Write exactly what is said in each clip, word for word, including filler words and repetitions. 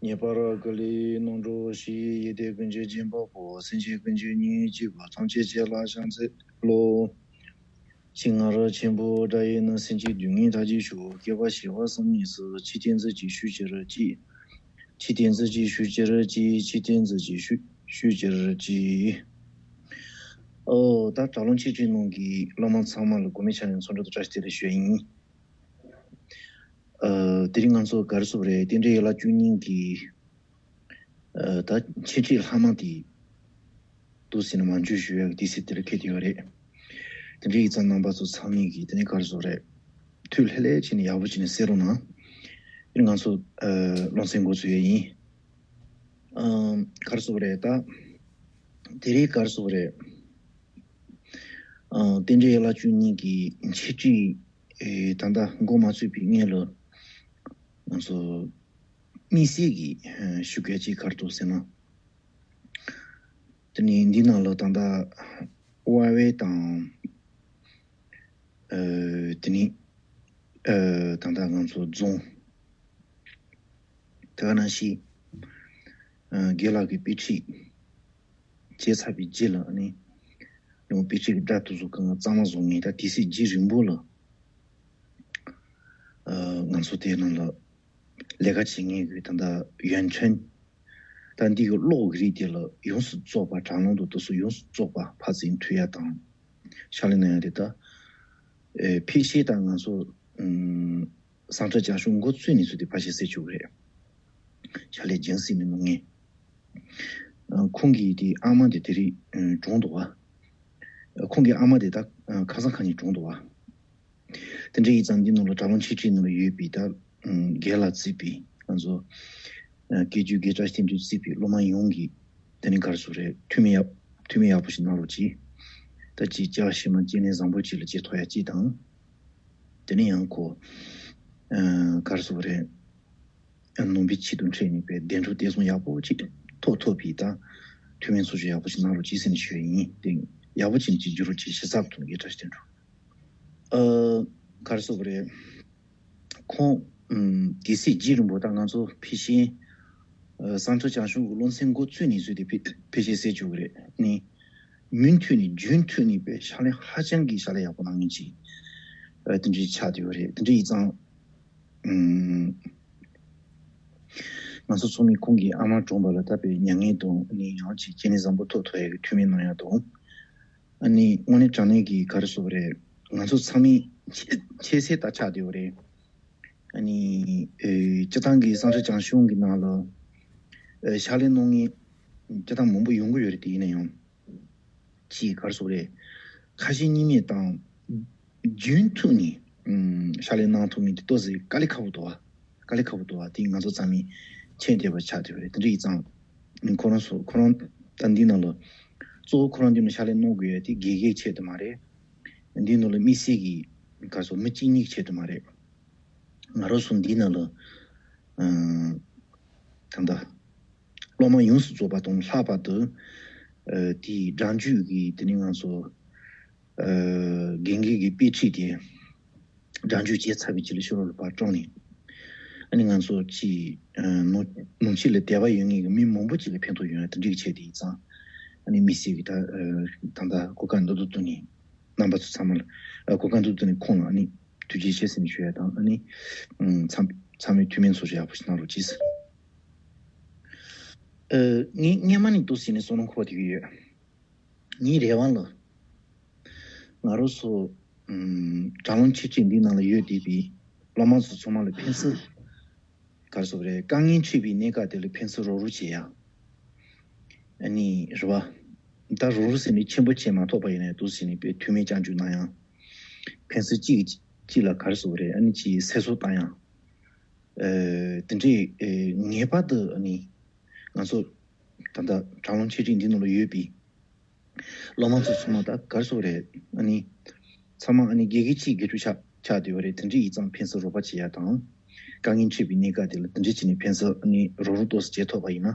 ངེས་པར་དགེ་ལེགས་རྣམ་གྲོལ་ཞིག་ཡེ་ཤེས་ཀུན་གྱི་སྦྱིན་པ་པོ། སེམས་ཅན་ཀུན་གྱི་སྙིང་རྗེ་བ། ཐམས་ཅད་ཀྱི་བླ་ཞབས་མཛད་ལོ། ཤིང་ང་ར་ཆེན་པོ་སྒྲ་ཡིས་ནི། སེམས་ཅན་སྡུག་བསྔལ་མཐའ་ཞི་ཤོག་སྐྱེ་བ་བྱེ་བ་གསུམ་གཉིས་སུ། འཆི་བདག་མཛོད་ཅིག་ཤོག་ཅི་རུ་ཅི། འཆི་བདག་མཛོད་ཅིག་ཤོག་ཅི་རུ་ཅི། འཆི་བདག་མཛོད་ཅིག་ཤོག་ཤོག་ཅི་རུ་ཅི། ཨོ། ད་དྲ་ལམ་འཆད་ཁྲིད་ནང་གི་སློབ་མ་ཚང་མ་ལ་དགོང་མོའི་ཆ་ནས་འཚམས་འདྲི་དང་བཀྲ་ཤིས་བདེ་ལེགས་ཞུ་ཡ་ཡིན། ཨ། དེ་རིང་ང་ཚོ་ག་རེ་ཟེར་དགོས་རེད། རྟེན་འབྲེལ་ཡན་ལག་བཅུ་གཉིས་ཀྱི་ཨ། ད་འཆད་ཁྲིད་ལྷག་མ་དེ་འདུག་ཟེར་ནས་མ་འཇུ་ཞུ་ཡག་གི་དུས་ཚོད་དེ་ལ་འཁེལ་བསྡད་ཡོད་རེད། དེ་འདྲ་ཡིན་ཙང་རྣམ་པ་ཚོ་ཚང་མས་ཀྱིས་དེ་ནས་ག་རེ་ཟེར་དགོས་རེད། ཐུགས་ལྷོད་ལྷོད་བྱས་ནས་ཡག་པོ་བྱས་ནས་གསན་རོགས་གནང་། དེ་ནས་ང་ཚོ་ཨ། སློབ་ཚན་འགོ་ཚུགས་ཡ་ཡིན། ཨ། ག་རེ་ཟེར་དགོས་རེད་ད། དེ་རིང་ག་རེ་ཟེར་དགོས་རེད། ཨ། རྟེན་འབྲེལ་ཡན་ལག་བཅུ་གཉིས་ཀྱི་འཆད་ཁྲིད་ཨེ། ད་ལྟ་འགོ་མ་ཚུགས་པའི་སྔོན་ལ་ང་ཚོ་དམིགས་བསལ་གྱི་ཨ། ཞུ་གལ་ཆེ་ག་རེ་འདུག་ཟེར་ན། དེ་ནི་འདི་ནང་ལ་ད་ལྟ་དབའ་བའི་དང་། ཨ། དེ་ནི་ཨ། ད་ལྟ་ང་ཚོ་རྫོང་། དེ་ག་ནང་བཞིན་ཨ། དགེ་ལགས་ཀྱི་དཔེ་ཁྲིད་བྱས་ཚར་བའི་རྗེས་ལ་ནི། ཡང་དཔེ་ཁྲིད་ཀྱི་སྒྲ་དེ་ཚོ་གང་ག་གཙང་མ་བཟོ་མཁན། ད་དེ་ཚོའི་རྗེས་རིང་པོ་ལ་ཨ། ང་ཚོ་དེའི་ནང་ལ་ལས་ཀ་བྱེད་མཁན་གྱི་ད་ལྟ་ཡོན་ཏན། ད་འདི་གི་གློག་གི་རིགས་དེ་ལ་ཡོངས་སུ་རྫོགས་པ། དྲ་ལམ་དུ་དེ་ཚོ་ཡོངས་སུ་རྫོགས་པ་ཕར་ཚུར་མཐུད་ཡ་དང་། ཕྱག་ལས་གནང་ཡ་དེ་ད་ཨེ། ཕལ་ཆེར་ད་ང་ཚོ་ཨམ། གསང་བཀྲ་བྱང་ཆུབ་འགོ་བཙུགས་ནས་བཟུང་སྟེ་ཕལ་ཆེར་གསན་བཅུག་གི་རེད། ཕྱག་ལས་རྒྱང་སྲིང་མི་གནང་མཁན། ཨ། ཁོང་གི་དེ་ཨ་མ་དེ་དེ་རིང་ཨ། གྲོངས་འདུག་པ། ཁོང་གི་ཨ་མ་དེ་ད་ཨ། ཁ་སང་ཁ་ཉིན་གྲོངས་འདུག་པ། དེ་འདྲ་ཡིན་ཙང་འདི་ནང་ལ་དྲ་ལམ་འཆད་ཁྲིད་ནང་ལ་ཡོད་པའི་ད་ཨ། རྒན་ལགས་གཙོས་པའི་ང་ཚོ་ཨ། དགེ་བཅུའི་དགེ་ཕྲུག་རྟེན་འབྲེལ་གཙོས་པའི་སློབ་མ་ཡོངས་ཀྱིས་དེ་ནས་ག་རེ་ཟེར་དགོས་རེད། ཐུགས་སྨོན་ཡག་ཐུགས་སྨོན་ཡག་པོ་ཞིག་གནང་རོགས་གྱིས། ད་ཅིག་སྐྱེ་བ་ཕྱི་མ་སྐྱེ་གནས་བཟང་པོ་ཅིག་ལ་སྐྱེ་ཐུབ་ཡ་ཅིག་དང་། དེ་ནས་ཡང་ཁོ་ཨ། ག་རེ་ཟེར་དགོས་རེད། ཨ། ནང་པའི་ཆོས་དང་འཕྲད་ནས་པའི་བདེ་འགྲོ་བདེ་སོང་ཡག་པོ་ཅིག་ཐོབ་ཐུབ་པའི་ད་ཐུགས་སྨོན་ཚོགས་ཞུ་ཡག་པོ་ཞིག་གནང་རོགས་གྱིས་ཟེར་ནས་ཞུ་ཡ་ཡིན། དེ་ཡག་པོ་ཅིག་ཅིག་འགྱུར་རོགས་གྱིས། ཞེ་ས་ཐུགས་དགྱེས་བཀྲ་ཤིས་བདེ་འགྲོ། ཨ། ག་རེ་ཟེར་དགོས་རེད། ཁོང་ཨམ། དེ་ཚེ་རྗེས་རིང་པོ་ད་ང་ཚོ་ཕལ་ཆེར་ཨ། གསང་བཀྲ་བྱང་ཆུབ་ཀྱི་སློབ་ཚན་འགོ་བཙུགས་ནས་བཟུང་སྟེ་ཕལ་ཕལ་ཆེར་གསན་བཅུག་གི་རེད། ནི་མུ་མཐུད་ནས་རྒྱུན་མཐུད་ནས་པའི་ཕྱག་ལས་ཧ་ཅང་གི་ཕྱག་ལས་ཡག་པོ་གནང་མཁན་ཅིག་ཨ། དེ་འདྲ་ཆགས་བསྡད་ཡོད་རེད། དེ་འདྲ་ཡིན་ཙང་ཨམ། ང་ཚོ་ཚང་མས་ཁོང་གི་ཨ་མ་གྲོངས་པ་ལ་ད་པའི་མྱ་ངན་དང་། ནི་ཡང་ཅིག་སྐྱེ་གནས་བཟང་པོ་ཐོབ་ཐུབ་ཡག་གི་ཐུགས་སྨོན་གནང་ཡ་དང་། ཨ་ནི་དངོས་གནས་དྲང་གནས་ཀྱི་ག་རེ་ཟེར་དགོས་རེད། ང་ཚོ་ཚང་མས་ཁྱད་ཁྱད་གསད་ད་ཆགས་བསྡད་ཡོད་རེད། ཨ་ནི་ཨེ། སྤྱིར་བཏང་གི་གསང་བཀྲ་བྱང་ཆུབ་ཀྱི་ནང་ལ་ཨེ། ཕྱག་ལས་གནང་མཁན་སྤྱིར་བཏང་མང་པོ་ཡོང་གི་ཡོད་རེད། དེ་ཡིན་ན་ཡང་ཅིག་ག་རེ་ཟེར་དགོས་རེད། ཁ་ཞེ་གཉིས་མེད་དང་རྒྱུན་མཐུད་ནས་ཨམ། ཕྱག་ལས་གནང་ཐུབ་མཁན་དེ་ཏོག་ཙམ་དཀའ་ལས་ཁག་པོ་འདུག་པ། དཀའ་ལས་ཁག་པོ་འདུག་པ་དེ་ང་ཚོ་ཚང་མས་མཁྱེན་བསྡད་པ་ཆགས་བསྡད་པ་རེད། དེ་འདྲ་ཡིན་ཙང་ཁོ་རང་ཚོ་ཁོ་རང་ད་འདི་ནང་ལ་གཙོ་བོ་ཁོ་རང་འདི་ནང་ཕྱག་ལས་གནང་དགོས་ཡ་དེ་དགེ་རྒན་ཆེད་དུ་མ་རེད། འདི་ནང་ལ་དམིགས་བསལ་གྱི་ག་རེ་ཟེར། མི་གཅིག་གཉིས་ཆེད་དུ་མ་རེད། ང་རང་ཚོ་འདི་ནང་ལ་ཨ། ད་ལྟ་སློབ་མ་ཡོངས་སུ་རྫོགས་པ་དང་ལྷག་པར་དུ་ཨ། དེའི་སྒྲ་འཇུག་གི་དེ་ནི་ང་ཚོ་ཨ། རྒན་རྒས་ཀྱི་དཔེ་ཁྲིད་དེ་སྒྲ་འཇུག་བྱས་ཚར་བའི་རྗེས་ལ་ཕྱི་ལོགས་ལ་ཕར་བཀྲམ་ནས། ཨ་ནི་ང་ཚོ་ཅིག་ཨ། ནང་ནང་ཆོས་ལ་དད་པ་ཡོད་མཁན་གྱི་མི་མང་པོ་ཅིག་ལ་ཕན་ཐོགས་ཡོང་ཡ་དེ་འདྲ་གི་ཆེད་དུ་ཡིན་ཙང་། ཨ་ནི་དམིགས་བསལ་གྱི་ད་ཨ། ད་ལྟ་གོ་སྐབས་འདི་ཚོ་བསྟུན་ནས་རྣམ་པ་ཚོ་ཚང་མ་ལ་ཨ། གོ་སྐབས་འདི་ཚོ་བསྟུན་ནས་ཁོང་ལ་ཨ་ནི་ཐུགས་རྗེ་ཆེ་ཟེར་ནས་ཞུ་ཡ་དང་། ཨ་ནི་ཨ། ཚང་ཚང་མས་ཐུགས་སྨོན་ཚོགས་ཞུ་ཡག་པོ་ཞིག་གནང་རོགས་གྱིས། ཨ། ངས་སྔན་མ་ནས་འདུག་ཟེར་ནས་བསམ་བློ་འཁོར་བསྡད་ཀྱི་ཡོད། ངའི་རེ་བ་ལ། ང་རང་ཚོ་ཨམ། དྲ་ལམ་འཆད་ཁྲིད་འདི་ནང་ལ་ཡོད་བསྡད་པའི་སློབ་མ་ཚོ་ཚང་མ་ལ་ཕན་ཚུན་ག་རེ་ཟེར་དགོས་རེད། དཀའ་ངལ་འཕྲད་པའི་གནས་སྐབས་དེ་ལ་ཕན་ཚུན་རོགས་རོགས་བྱེད་ཡ། ཨ་ནི་རེད་པ། ད་རོགས་རོགས་ཟེར་ནས་ཆེན་པོ་བྱེད་མ་ཐུབ་པ་ཡིན་ནའི་འདུག་ཟེར་ནས་པའི་ཐུགས་སྨོན་སྐྱབས་འཇུག་གནང་ཡ། ཕན་ཚུན་གཅིག་གིས་གཅིག་ལ་ག་རེ་ཟེར་དགོས་རེད། ཨ་ནི་ཅིག་སེལ་གསོ་བཏང་ཡ། ཨ། དེ་འདྲའི་ཨ། ངེས་པར་དུ་ཨ་ནི་ང་ཚོ་ད་ལྟ་དྲ་ལམ་འཆད་ཁྲིད་འདི་ནང་ལ་ཡོད་པའི་སློབ་མ་ཚོ་ཚང་མ་ད་ག་རེ་ཟེར་དགོས་རེད། ཨ་ནི་ཚང་མ་ཨ་ནི་དགེ་རྒན་གཅིག་དགེ་ཕྲུག་ཆགས་ཆགས་བསྡད་པ་རེད། དེ་འདྲ་ཡིན་ཙང་ཕན་ཚུན་རོགས་པ་བྱེད་ཡ་དང་། དཀའ་ངལ་འཕྲད་པའི་གནས་སྐབས་དེ་ལ་དེ་འདྲ་བྱས་ནས་ཕན་ཚུན་ཨ་ནི་རོགས་རོགས་ཏོག་ཙམ་བྱེད་ཐུབ་པ་ཡིན་ན་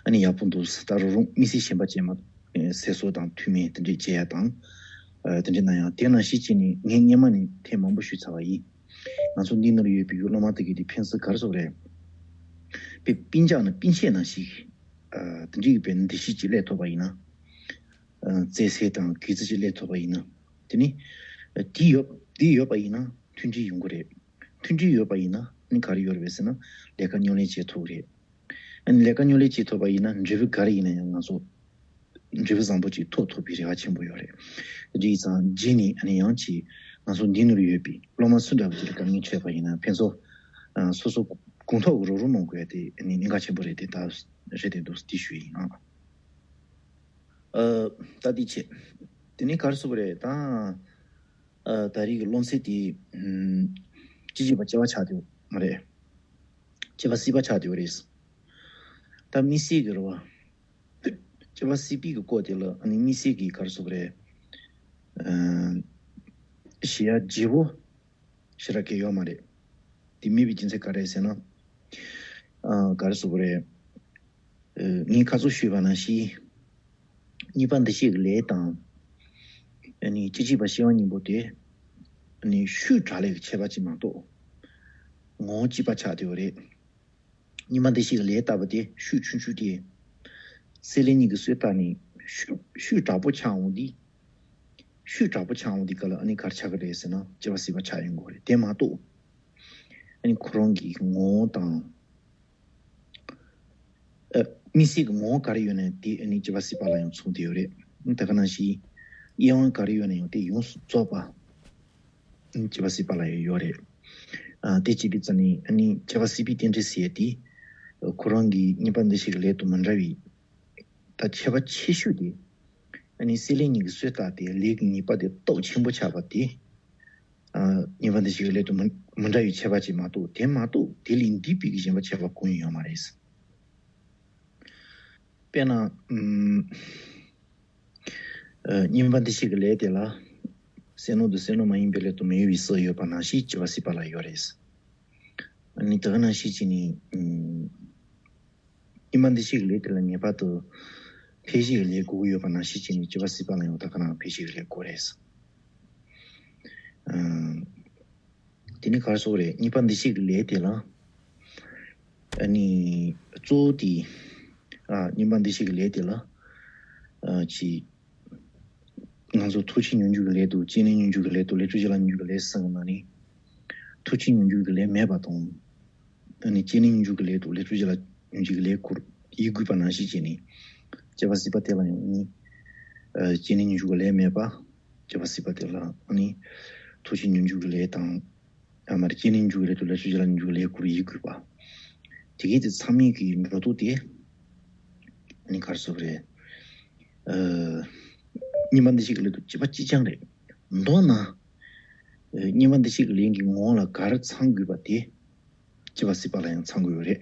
ཨ་ནི་ཡག་པོ་འདུག། ད་རོགས་རོགས་དམིགས་བསལ་གཞན་པ་བྱས་མ་སེལ་གསོ་དང་མཐུན་མིན་དེ་འདྲ་བྱེད་ཡ་དང་། ཨ། དེ་འདྲ་གནང་ཡ། དེ་ནང་བཞིན་བྱས་ནས་ངས་སྔན་མ་ནས་ཐེངས་མང་པོ་ཞུས་ཚར་བ་ཡིན། ང་ཚོ་འདི་ནང་ལ་ཡོད་པའི་སློབ་མ་དེ་གས་དེ་ཕན་ཚུན་ག་རེ་ཟེར་དགོས་རེད། པའི་པིན་ཅག་ནང་པིན་ཆེ་ནང་ཞིག་ཨ་དེ་འདྲའི་པའི་འདུ་ཤེས་ཅིག་སླེབས་ཐུབ་པ་ཡིན་ན། ཨ་རྩལ་སེལ་དང་གུས་བརྩི་ཅིག་སླེབས་ཐུབ་པ་ཡིན་ན། དེ་ནི་ཨ་དེ་ཡོད་དེ་ཡོད་པ་ཡིན་ན་མཐུན་སྒྲིལ་ཡོང་གི་རེད། མཐུན་སྒྲིལ་ཡོད་པ་ཡིན་ན་ནི་ག་རེ་ཡོད་རེད་ཟེར་ན་ལས་ཀ་མཉམ་ལེན་བྱེད་ཐུབ་ཀྱི་རེད། ཨ་ནི་ལས་ཀ་མཉམ་ལེན་བྱེད་ཐུབ་པ་ཡིན་ན་འབྲས་བུ་ག་རེ་ཡིན་ན་ཡང་ང་ཚོ་འབྲས་བུ་བཟང་པོ་ཅིག་ཐོབ་ཐུབ་པའི་རེ་བ་ཆེན་པོ་ཡོད་རེད། དེ་ཡིན་ཙང་རྗེས་ནས་ཨ་ནི་ཡང་ཅིག་ང་ཚོ་འདི་ནང་ཡོད་པའི་སློབ་མ་སུ་འདྲ་བོ་ཅིག་ལ་དཀའ་ངལ་འཕྲད་པ་ཡིན་ན་ཕན་ཚུན་ཨ་སོ་སོ་དགོངས་ཐོག་རོགས་རམ་གནང་དགོས་ཡ་དེ་ཨ་ནི་གནད་འགག་ཆེན་པོ་རེད་དེ་ད་རེད་དེ་འདུག་དེ་ཞུ་ཡིན་ཨ། ཨ་ད་དེ་བྱས། དེ་ནས་ག་རེ་ཟེར་དགོས་རེད་ད། ཨ་ད་རེས་ཀྱི་སློབ་ཚན་དེ་ཨམ་སྤྱི་སྤྱོད་པ་སྐྱེ་བ་ཆགས་བསྡད་ཡོད་མ་རེད། སྐྱེ་བ་སྲིད་པ་ཆགས་བསྡད་ཡོད་རེད། ད་དམིགས་བསལ་གྱི་རེད་བ། སྐྱེ་བ་སྲིད་པའི་གི་སྐོར་དེ་ལ་ཨ་ནི་དམིགས་བསལ་གྱི་ག་རེ་ཟེར་དགོས་རེད། ཨ་ཞེ་ཡ་བརྗེ་བོ་ཞེ་དྲག་གི་ཡོད་མ་རེད། དེ་མེད་པའི་རྒྱུ་མཚན་ག་རེ་རེད་ཟེར་ན། ཨ་ག་རེ་ཟེར་དགོས་རེད། ཨ་ངས་ཁ་སང་ཞུས་པ་ནང་བཞིན། གཉིས་པ་འདུ་ཤེས་ཀྱི་ལས་དང་། ཨ་ནི་སྤྱི་སྤྱོད་པ་སྐྱེ་བ་གཉིས་པོ་དེ། ཨ་ནི་ཤུགས་དྲག་ལས་ཀྱི་ཁྱད་པར་ཅིག་མ་གཏོགས། ངོ་བོ་གཅིག་པ་ཆགས་བསྡད་ཡོད་རེད། གཉིས་པ་འདུ་ཤེས་ཀྱི་ལས་ལྟ་བུ་དེ་ཤུགས་ཆུང་ཆུང་དེ། སྲེད་ལེན་གཉིས་ཀྱི་སྲོལ་བཏགས་ནས་ཤུགས་ཤུགས་དྲག་པོ་ཆགས་འོང་དུས། ཤུགས་དྲག་པོ་ཆགས་འོང་དུས་སྐབས་ལ་ཨ་ནི་ག་རེ་ཆགས་ཀྱི་རེད་ཟེར་ན་སྐྱེ་བ་སྲིད་པ་ཆགས་ཡོང་གི་རེད་དེ་མ་གཏོགས། ཨ་ནི་ཁོ་རང་གི་ངོ་བོ་དང་། ཨ་དམིགས་བསལ་གྱི་ངོ་བོ་ག་རེ་ཡོད་ན་དེ་ཨ་ནི་སྐྱེ་བ་སྲིད་པ་ལ་ཡང་མཚུངས་དེ་ཡོད་རེད། ད་ག་ནང་བཞིན་དབྱེ་བ་ག་རེ་ཡོད་ན་ཡང་དེ་ཡོངས་སུ་རྫོགས་པ། སྐྱེ་བ་སྲིད་པ་ལ་ཡང་ཡོད་རེད། ཨ་དེ་བྱེད་དུས་ཙམ་ནས་ཨ་ནི་སྐྱེ་བ་སྲིད་པའི་རྟེན་འབྲེལ་ཟེར་ཡས་དེ། ཁོ་རང་གི་གཉིས་པ་འདུ་ཤེས་ཀྱི་ལས་དང་མི་འདྲ་བའི། ད་ཁྱད་པར་ཆེ་ཤོས་དེ། ཨ་ནི་སྲེད་ལེན་གཉིས་ཀྱི་སྲོལ་བཏགས་ཏེ་ལས་ཀྱི་ངེས་པ་དེ་སྟོབས་ཆེན་པོ་ཆགས་པ་དེ། ཨ་གཉིས་པ་འདུ་ཤེས་ཀྱི་ལས་དང་མི་མི་འདྲ་བའི་ཁྱད་པར་ཅིག་མ་གཏོགས་དེ་མ་གཏོགས་དེ་ལས་འདས་པའི་གི་གཞན་པ་ཁྱད་པར་གང་ཡང་ཡོད་མ་རེད། དཔེར་ན། ཨམ། ཨ་གཉིས་པ་འདུ་ཤེས་ཀྱི་ལས་དེ་ལ། སེམས་སྣང་དང་སེམས་སྣང་མ་ཡིན་པའི་ལས་དང་མི་གཡོ་བའི་སྲོལ་ཡོད་པ་ནང་བཞིན་སྐྱེ་བ་སྲིད་པ་ལ་ཡོད་རེད། ཨ་ནི་དེ་ག་ནང་བཞིན་བྱས་ནས། ཨམ། གཉིས་པ་འདུ་ཤེས་ཀྱི་ལས་དེ་ལ་ངེས་པར་དུ། འཕེལ་བྱེད་ཀྱི་ལས་དགོས་ཀྱི་ཡོད་པ་ནང་བཞིན་བྱས་ནས་སྐྱེ་བ་སྲིད་པ་ལ་ཡང་དེ་ག་ནང་འཕེལ་བྱེད་ཀྱི་ལས་དགོས་རེད། ཨམ། དེ་ནི་ག་རེ་ཟེར་དགོས་རེད། གཉིས་པ་འདུ་ཤེས་ཀྱི་ལས་དེ་ལ། ཨ་ནི། གཙོ་བོ་དེ། ཨ་གཉིས་པ་འདུ་ཤེས་ཀྱི་ལས་དེ་ལ། ཨ་ཅི། ང་ཚོ་ཐུགས་རྗེ་མྱོང་འགྱུར་གྱི་ལས་དང་སྐྱེས་ནས་མྱོང་འགྱུར་གྱི་ལས་དང་ལས་སྤྲོས་བྱ་ལ་མྱོང་འགྱུར་གྱི་ལས་གསུམ་གྱི་ནང་ནས། ཐུགས་རྗེ་མྱོང་འགྱུར་གྱི་ལས་མེད་པ་དང་། ཨ་ནི་སྐྱེས་ནས་མྱོང་འགྱུར་གྱི་ལས་དང་ལས་སྤྲོས་བྱ་ལ་མྱོང་འགྱུར་གྱི་ལས་སྐུར་ཡིད་དགོས་པ་ནང་བཞིན་བྱས་ནས། སྐྱེ་བ་སྲིད་པ་དེ་ལ་ཡང་ནི། ཨ་སྐྱེས་ནས་མྱོང་འགྱུར་གྱི་ལས་མེད་པ། སྐྱེ་བ་སྲིད་པ་དེ་ལ་ཨ་ནི། ཐུགས་རྗེ་མྱོང་འགྱུར་གྱི་ལས་དང་། ཡང་མ་རེད་སྐྱེས་ནས་མྱོང་འགྱུར་གྱི་ལས་དང་ལས་སྤྲོས་བྱ་ལ་མྱོང་འགྱུར་གྱི་ལས་སྐུར་ཡིད་དགོས་པ། དེ་གས་དེ་ཚང་མའི་གི་འགྲོ་ལྡོག་དེ། ཨ་ནི་ག་རེ་ཟེར་དགོས་རེད། ཨ་གཉིས་པ་འདུ་ཤེས་ཀྱི་ལས་དང་གཅིག་པ་གཅིག་རྐྱང་རེད། མདོར་ན། ཨ་གཉིས་པ་འདུ་ཤེས་ཀྱི་ལས་ཀྱི་ངོ་བོ་ལ་ག་རེ་ཚང་དགོས་པ་དེ། སྐྱེ་བ་སྲིད་པ་ལ་ཡང་ཚང་དགོས་ཡོད་རེད།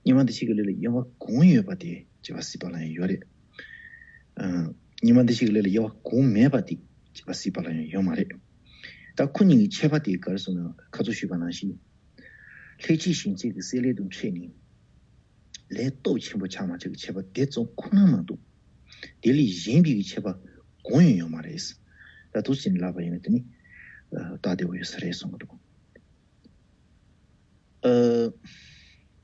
གཉིས་པ་འདུ་ཤེས་ཀྱི་ལས་ལ་དབྱེ་བ་གང་ཡོད་པ་དེ་སྐྱེ་བ་སྲིད་པ་ལ་ཡང་ཡོད་རེད། ཨ་གཉིས་པ་འདུ་ཤེས་ཀྱི་ལས་ལ་དབྱེ་བ་གང་མེད་པ་དེ་སྐྱེ་བ་སྲིད་པ་ལ་ཡང་ཡོད་མ་རེད། ད་ཁོ་གཉིས་ཀྱི་ཁྱད་པར་དེ་ག་རེ་ཟེར་ན་ཁ་ཚོ་ཞུས་པ་ནང་བཞིན། ལྷན་སྐྱེས་གཞན་སྐྱེ་གི་སྲེད་ལེན་དང་འཕྲད་ནས། ལས་སྟོབས་ཆེན་པོ་ཆགས་མ་ཆགས་ཀྱི་ཁྱད་པར་དེ་ཙམ་ཁོ་ན་མ་གཏོགས། དེ་ལས་གཞན་པའི་གི་ཁྱད་པར་གང་ཡང་ཡོད་མ་རེད། ད་ཐུགས་ཟིན་ལབ་པ་ཡིན་ན་དེ་ནི། ཨ་སྟབས་བདེ་བོ་ཡོད་ས་རེད་གསུང་གི་འདུག་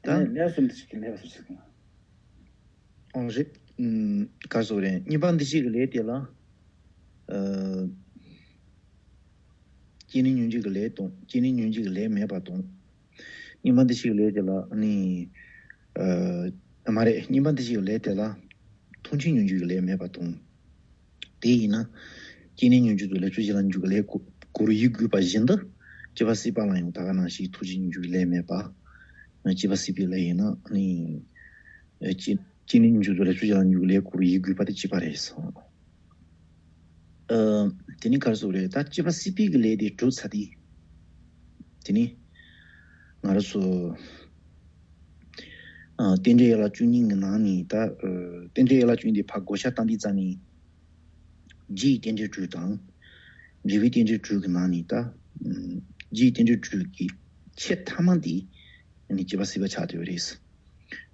ཨ། ད། ལས་གསུམ་དེ་ཞིག་གི་ལས་གསུམ་ཞིག་གི། ཨང་རེད། ཨམ། ག་རེ་ཟེར་དགོས་རེད། གཉིས་པ་འདུ་ཤེས་ཀྱི་ལས་དེ་ལ། ཨ། སྐྱེས་ནས་མྱོང་འགྱུར་གྱི་ལས་དང་སྐྱེས་ནས་མྱོང་འགྱུར་གྱི་ལས་མེད་པ་དང་། གཉིས་པ་འདུ་ཤེས་ཀྱི་ལས་དེ་ལ་ནི། ཨ། མ་རེད་གཉིས་པ་འདུ་ཤེས་ཀྱི་ལས་དེ་ལ། མཐོང་ཆོས་མྱོང་འགྱུར་གྱི་ལས་མེད་པ་དང་། དེ་ཡིན་ན། སྐྱེས་ནས་མྱོང་འགྱུར་དང་ལས་སྤྲོས་བྱ་ལ་མྱོང་འགྱུར་གྱི་ལས་སྐུ་སྐུར་ཡིད་དགོས་པ་བཞིན་དུ། སྐྱེ་བ་སྲིད་པ་ལ་ཡང་ད་ག་ནང་བཞིན་མཐོང་ཆོས་མྱོང་འགྱུར་གྱི་ལས་མེད་པ། སྐྱེ་བ་སྲིད་པའི་ལས་ཡིན་ན་ནི། སྐྱེ་སྐྱེས་ནས་མྱོང་འགྱུར་དང་ལས་སྤྲོས་བྱ་ལ་མྱོང་འགྱུར་གྱི་ལས་སྐུར་ཡིད་དགོས་པ་དེ་གཅིག་པ་རེད་གསུངས། ཨ། དེ་ནི་ག་རེ་ཟེར་དགོས་རེད། ད་སྐྱེ་བ་སྲིད་པའི་གི་ལས་དེ་གྲུབ་ཚར་དུས། དེ་ནི། ང་རང་ཚོ། ཨ། རྟེན་འབྲེལ་ཡན་ལག་བཅུ་གཉིས་ཀྱི་ནང་ནས་ད། ཨ། རྟེན་འབྲེལ་ཡན་ལག་བཅུ་གཉིས་དེ་ཕར་བགོ་བཤའ་བཏང་དུས་ཙམ་ནས། རྒྱུའི་རྟེན་འབྲེལ་དྲུག་དང་། འབྲས་བུའི་རྟེན་འབྲེལ་དྲུག་གི་ནང་ནས་ད། ཨ། རྒྱུའི་རྟེན་འབྲེལ་དྲུག་གི་ཆེས་མཐའ་མ་དེ། ཨ་ནི་སྐྱེ་བ་སྲིད་པ་ཆགས་བསྡད་ཡོད་རེད།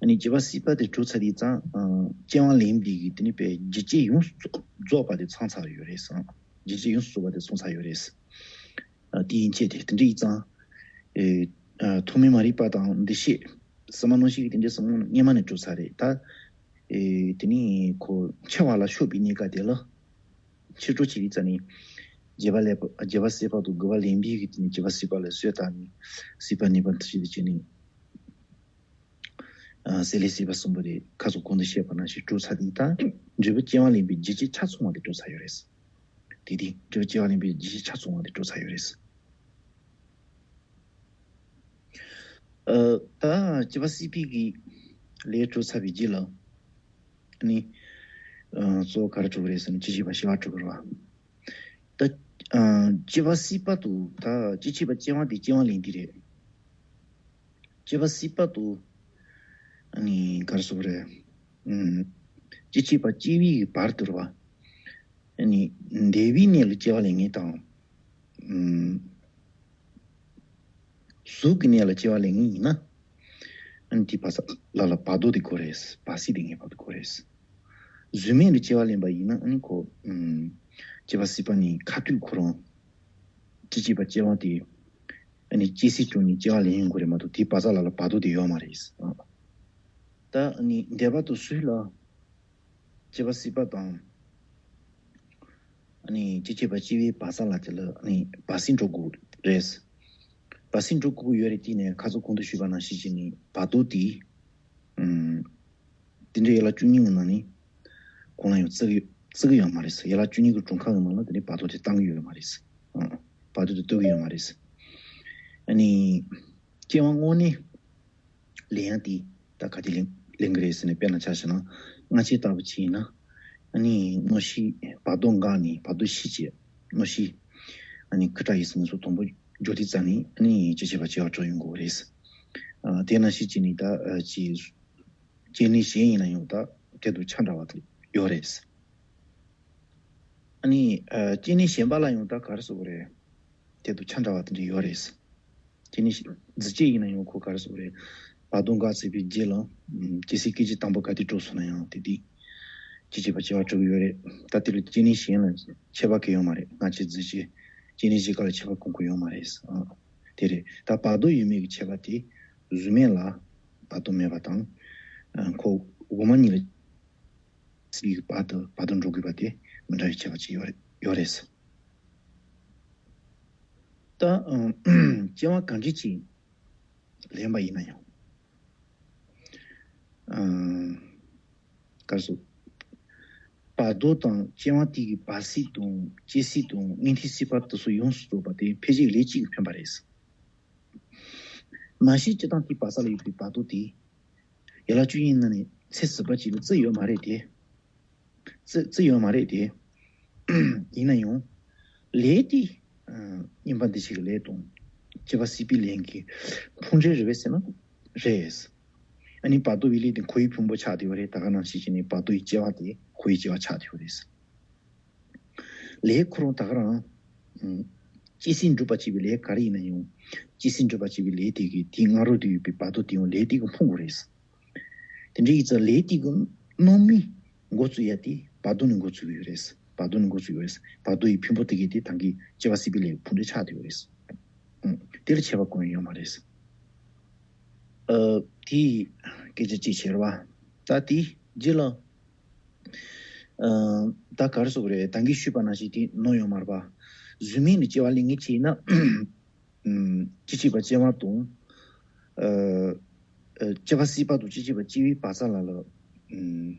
ཨ་ནི་སྐྱེ་བ་སྲིད་པ་དེ་གྲུབ་ཚར་དུས་ཙང་། ཨ། སྐྱེ་བ་ལེན་པའི་གི་དེ་ནི་པའི་རྒྱུ་རྐྱེན་ཡོངས་སུ་རྫོགས་པ་དེ་ཚང་ཚར་ཡོད་རེད་བསམ། རྒྱུ་རྐྱེན་ཡོངས་སུ་རྫོགས་པ་དེ་ཚང་ཚར་ཡོད་རེད། ཨ། དེ་ཡིན་ཆེད་དེ་དེ་འདྲ་ཡིན་ཙང་། ཨེ། ཨ། ཐོག་མའི་མ་རིག་པ་དང་འདུ་ཤེས། ཟེར་མ་ནང་བཞིན་གྱི་དེ་འདྲའི་བསམ་བློ་སྔོན་མ་ནས་གྲུབ་ཚར་རེད། ད་ཨེ་དེ་ནི་ཁོ་འཆི་བ་ལ་ཤོག་པའི་གནས་སྐབས་དེ་ལ་ཕྱི་དྲོ་བྱེད་ཀྱི་རྩ་ནས་བརྒྱད་པ་ཀླད་པ་བརྒྱད་པ་སྲིད་པ་དང་དགུ་པ་ལེན་པའི་གི་དེ་ནི་བརྒྱད་པ་སྲིད་པ་ལ་གསོས་བཏང་ནས་སྲིད་པ་གནས་པ་མཐར་ཕྱིན་དུ་བྱས་ནས། ཨ་སྲིད་ལས་སྲིད་པ་གསུམ་པོ་དེ་ཁ་སོགས་གོང་དུ་བཤད་པ་ནང་བཞིན་གྲུབ་ཚར་དེ་ད་འབྲས་བུ་སྐྱེ་བ་ལེན་པའི་རྒྱུ་ཅན་ཆ་ཚང་བ་དེ་གྲུབ་ཚར་ཡོད་རེད། དེ་དེ་འབྲས་བུ་སྐྱེ་བ་ལེན་པའི་རྒྱུ་ཅན་ཆ་ཚང་བ་དེ་གྲུབ་ཚར་ཡོད་རེད། ཨ་ད་སྐྱེ་བ་སྲིད་པའི་གི་ལས་གྲུབ་ཚར་བའི་རྗེས་ལ་ནི་ཨ་གཙོ་བོ་ག་རེ་གྲུབ་ཀྱི་རེད་ཟེར་ན་སྐྱེ་བྱེད་པ་སྐྱེ་བ་གྲུབ་ཀྱི་རེད་བ། ད་ཨ་སྐྱེ་བ་སྲིད་པ་དུ་ད་སྐྱེ་བྱེད་པ་སྐྱེ་བ་དེ་སྐྱེ་བ་ལེན་དེ་རེད། སྐྱེ་བ་སྲིད་པ་དུ་ཨ་ནི་ག་རེ་ཟེར་དགོས་རེད། ཨུམ། སྐྱེ་བྱེད་པ་སྐྱེ་བའི་བར་དུ་རེད་བ། ཨ་ནི་འདས་པའི་གནས་ལ་སྐྱེ་བ་ལེན་མཁན་དང་། ཨུམ། གཟུགས་ཀྱི་གནས་ལ་སྐྱེ་བ་ལེན་མཁན་ཡིན་ན། ཨ་ནི་དེ་བ་ས་ལ་ལ་བར་དོ་དེ་དགོས་རེད། བར་སྲིད་དེ་ངེས་པར་དུ་དགོས་རེད། གཟུགས་མེད་ལ་སྐྱེ་བ་ལེན་པ་ཡིན་ན་ཨ་ནི་ཁོ། ཨུམ། སྐྱེ་བ་སྲིད་པ་ནི་ཁ་ཐུག་ཁོ་རང་སྐྱེ་བྱེད་པ་སྐྱེ་བ་དེ། ཨ་ནི་སྐྱེ་སྲིད་བྱུང་ནས་སྐྱེ་བ་ལེན་ཡོང་དགོས་རེད་མ་གཏོགས་དེ་བ་ས་ལ་ལ་བར་དོ་དེ་ཡོད་མ་རེད། ཨ། ད་ཨ་ནི་འདས་པ་དུ་གཟུགས་ལ་སྐྱེ་བ་སྲིད་པ་དང་། ཨ་ནི་སྐྱེ་བྱེད་པ་སྐྱེ་བའི་བ་ས་ལ་དེ་ལ་ཨ་ནི་བར་སྲིད་འགྲོ་དགོས་རེད། བར་སྲིད་འགྲོ་དགོས་ཡོད་རེད། དེ་ནས་ཁ་སང་གོང་དུ་ཞུས་པ་ནང་བཞིན་བྱས་ནས་བར་དོ་དེ། ཨུམ། དེ་འདྲའི་ཡན་ལག་བཅུ་གཉིས་ཀྱི་ནང་ནས་གང་ལ་ཡང་བརྩི་གི་བརྩི་གི་ཡོད་མ་རེད། ཡན་ལག་བཅུ་གཉིས་ཀྱི་གྲངས་ཀ་གི་ནང་ལ་དེ་འདྲའི་བར་དོ་དེ་བཏང་གི་ཡོད་མ་རེད། ཨང་། བར་དོ་དེ་གཏུག་གི་ཡོད་མ་རེད། ཨ་ནི་སྐྱེ་བ་དངོས་གནས་ལེན་ཡག་དེ་ད་ག་དེ་ལེན་ལེན་གི་རེད་ཟེར་ནས་དཔེར་ན་ཆ་བཞག་ན་སྔ་ཕྱི་ལྟ་བུ་ཅིག་ཡིན་ན། ཨ་ནི་དངོས་གཞི་བར་དོ་འགགས་ནས་བར་དོ་ཤེས་བྱས་དངོས་གཞི་ཨ་ནི་ཁུ་ཁྲག་ཡིད་གསུམ་སོགས་དང་པོ་འཇོག་དུས་ཙམ་ནས་ཨ་ནི་སྐྱེ་བྱེད་པ་སྐྱེ་བ་གྲུབ་ཡོང་དགོས་རེད། ཨ་དེ་ནང་བཞིན་བྱས་ནས་ད་ཨ་ཅི། སྐྱེ་གནས་གཞན་ཡིན་ན་ཡང་ད་དེ་དང་ཆ་འདྲ་བ་དེ་ཡོད་རེད། ཨ་ནི་ཨ་སྐྱེ་གནས་གཞན་པ་ལ་ཡང་ད་ག་རེ་ཟེར་དགོས་རེད། དེ་དང་ཆ་འདྲ་བ་དེ་འདྲ་ཡོད་རེད། སྐྱེ་གནས་གཞན་རྫས་སྐྱེས་ཡིན་ན་ཡང་ཁོ་ག་རེ་ཟེར་དགོས་རེད། བར་དོ་འགགས་ཚར་བའི་རྗེས་ལ་ཨམ་སྐྱེ་སྲིད་སྐྱེ་བྱེད་དང་པོ་ག་དུས་གྲུབ་སོང་ན་ཡང་དེ་དུས་སྐྱེ་བྱེད་པ་སྐྱེ་བ་གྲུབ་ཀྱི་ཡོད་རེད། ད་དེ་ལ་སྐྱེ་གནས་གཞན་ལ་ཁྱད་པར་གང་ཡང་ཡོད་མ་རེད། སྔ་ཕྱི་རྫས་སྐྱེས་སྐྱེ་གནས་གཞན་ག་ལ་ཁྱད་པར་གང་ཡང་ཡོད་མ་རེད། ཨ་དེ་རེད། ད་བར་དོ་ཡོད་མེད་ཀྱི་ཁྱད་པར་དེ་གཟུགས་མེད་ལ་བར་དོ་མེད་པ་དང་། ཨ་ཁོ་དབུ་མ་གཉིས་ལ་སྲིད་པའི་བར་དུ་བར་དོ་འགྲོ་དགོས་པ་དེ་མི་འདྲ་བའི་ཁྱད་པར་ཅིག་ཡོད་རེད་ཡོད་རེད། ད་ཨ་སྐྱེ་བ་གང་འདྲ་ཅིག་ལེན་པ་ཡིན་ན་ཡང་། ཨ་ག་རེ་ཟེར། བར་དོ་དང་སྐྱེ་བ་དེ་གི་བར་སྲིད་དང་སྐྱེ་སྲིད་དང་མངོན་མཐོའི་སྲིད་པ་དེ་ཚོ་ཡོངས་སུ་རྫོགས་པ་དེ་ཕལ་ཆེར་ལས་གཅིག་གིས་འཕེན་པ་རེད། མ་གཞི་སྤྱིར་བཏང་དེའི་བར་ས་ལ་ཡོད་པའི་བར་དོ་དེ། ཡན་ལག་བཅུ་གཉིས་ནང་ནས་ཚད་ཟུར་པ་གཅིག་ལ་བརྩི་ཡོད་མ་རེད་དེ། བརྩི་བརྩི་ཡོད་མ་རེད་དེ། ཡིན་ན་ཡང་། ལས་དེ། ཨ་སྨྱོན་པ་འདི་ཞིག་གི་ལས་དང་། སྐྱེ་བ་སྲིད་པའི་ལས་ཀྱི་ཕུང་འདྲེན་རེད་པས་ཟེར་ན། རེད། ཨ་ནི་བར་དོ་བའི་ལས་དེ་འཁོར་བའི་ཕུང་པོ་ཆགས་བསྡད་པ་རེད། ད་ག་ནང་བཞིན་བྱས་ནས་བར་དོ་ཡི་སྐྱེ་བ་དེ་འཁོར་བའི་སྐྱེ་བ་ཆགས་བསྡད་པ་རེད། ལས་ཁོ་རང་ད་ག་རང་། ཨུམ། སྐྱེ་སྲིད་འགྲུབ་པ་བྱེད་པའི་ལས་ག་རེ་ཡིན་ན་ཡང་། སྐྱེ་སྲིད་འགྲུབ་པ་བྱེད་པའི་ལས་དེ་གི་དེའི་སྔ་རོལ་དུ་ཡོད་པའི་བར་དོ་དེ་ཡང་ལས་དེ་གིས་འཕུང་དགོས་རེད། དེ་འདྲ་ཡིན་ཙང་ལས་དེ་གི་རྣམ་སྨིན་འགོ་བཙུགས་ཡ་དེ་བར་དོ་ནས་འགོ་བཙུགས་ཀྱི་ཡོད་རེད། བར་དོ་ནས་འགོ་བཙུགས་ཡོད་རེད། བར་དོ་ཡི་ཕུང་པོ་དེ་གི་དེ་ད་གིན་སྐྱེ་བ་སྲིད་པའི་ལས་ཕུང་འདྲེན་ཆགས་བསྡད་ཡོད་རེད། ཨུམ། དེ་ལ་ཁྱད་པར་གང་ཡང་ཡོད་མ་རེད། ཨ་དེ་སྐད་ཆ་གཅིག་བྱས་རེད་བ། ད་དེ་རྗེས་ལ། ཨ་ད་ག་རེ་ཟེར་དགོས་རེད། ད་གིན་ཞུས་པ་ནང་བཞིན་དེ་ནོར་ཡོད་མ་རེད་པ། གཟུགས་མེད་ནས་སྐྱེ་བ་ལེན་མཁན་ཅིག་ཡིན་ན། ཨུམ། སྐྱེ་བྱེད་པ་སྐྱེ་བ་དང་། ཨ་ཨ་སྐྱེ་བ་སྲིད་པ་དང་སྐྱེ་བྱེད་པ་སྐྱེ་བའི་བར་ས་ལ་ལ། ཨུམ།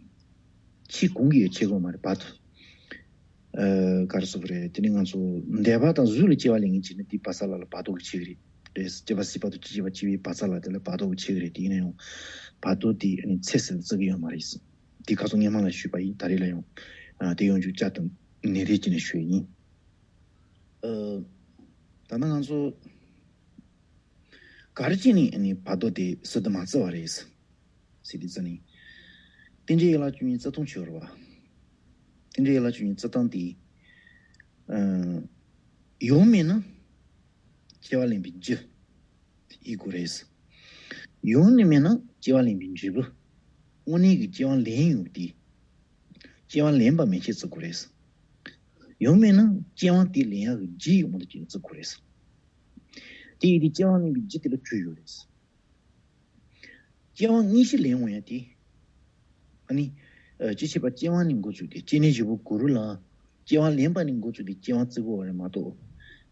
ཕྱིས་གང་གིས་ཡང་ཕྱེ་དགོས་མ་རེད་པ། ཨ་ག་རེ་ཟེར་དགོས་རེད། དེ་ནི་ང་ཚོ་འདས་པ་དང་གཟུགས་ལ་སྐྱེ་བ་ལེན་མཁན་ཅིག་ནི་དེའི་བར་ས་ལ་ལ་བར་དོ་གིས་ཕྱེ་གི་རེད། རེད། སྐྱེ་བ་སྲིད་པ་དང་སྐྱེ་བྱེད་པ་སྐྱེ་བའི་བར་ས་ལ་དེ་ལ་བར་དོ་གིས་ཕྱེ་གི་རེད། དེ་ཡིན་ན་ཡང་བར་དོ་དེ་ནི་ཚད་ཟིན་བརྩི་གི་ཡོད་མ་རེད། དེ་ཁ་སང་སྔོན་མ་ལ་ཞུས་པ་ཡིན། ད་རེས་ལ་ཡང་ཨ་དེ་ཡོང་རྒྱུ་བསྐྱར་དུ་ནན་ཏན་བྱས་ནས་ཞུ་ཡི་ཡིན། ཨ་ད་ནི་ང་ཚོ་ག་རེ་བྱས་ནས་ཨ་ནི་བར་དོ་དེ་ཟུར་དུ་མ་བརྩི་བ་རེད་ཟེར་དུས་ཙམ་ནས། རྟེན་འབྲེལ་ཡན་ལག་བཅུ་གཉིས་བརྩི་སྟངས་བྱས་རེད་བ། རྟེན་འབྲེལ་ཡན་ལག་བཅུ་གཉིས་བརྩི་སྟངས་དེ། ཨ་ཡོད་མེད་ན་སྐྱེ་བ་ལེན་པའི་རྒྱུ་ཡིན་དགོས་རེད། ཡོད་ནི་མེད་ན་སྐྱེ་བ་ལེན་པའི་འབྲས་བུ། དངོས་གནས་ཀྱི་སྐྱེ་བ་ལེན་ཡོང་དུས། སྐྱེ་བ་ལེན་པ་མན་ཆད་བརྩི་དགོས་རེད། ཡོད་མེད་ན་སྐྱེ་བ་དེ་ལེན་ཡག་གི་རྒྱུ་ཡོད་མ་རེད་ཅེས་བརྩི་དགོས་རེད། དེ་ཡིན་དུས་སྐྱེ་བ་ལེན་པའི་རྒྱུ་དེ་ལ་གྲོས་ཡོད་རེད། སྐྱེ་བ་དངོས་གཞི་ལེན་འོང་ཡ་དེ། ཨ་ནི། ཨ་སྐྱེད་བྱེད་པ་སྐྱེ་བ་ནས་འགོ་བཙུགས་ཏེ་སྐྱེ་གནས་བཞི་པོ་གུ་རུ་ལ། སྐྱེ་བ་ལེན་པ་ནས་འགོ་བཙུགས་ཏེ་སྐྱེ་བ་བརྩི་དགོས་པ་རེད་མ་གཏོགས།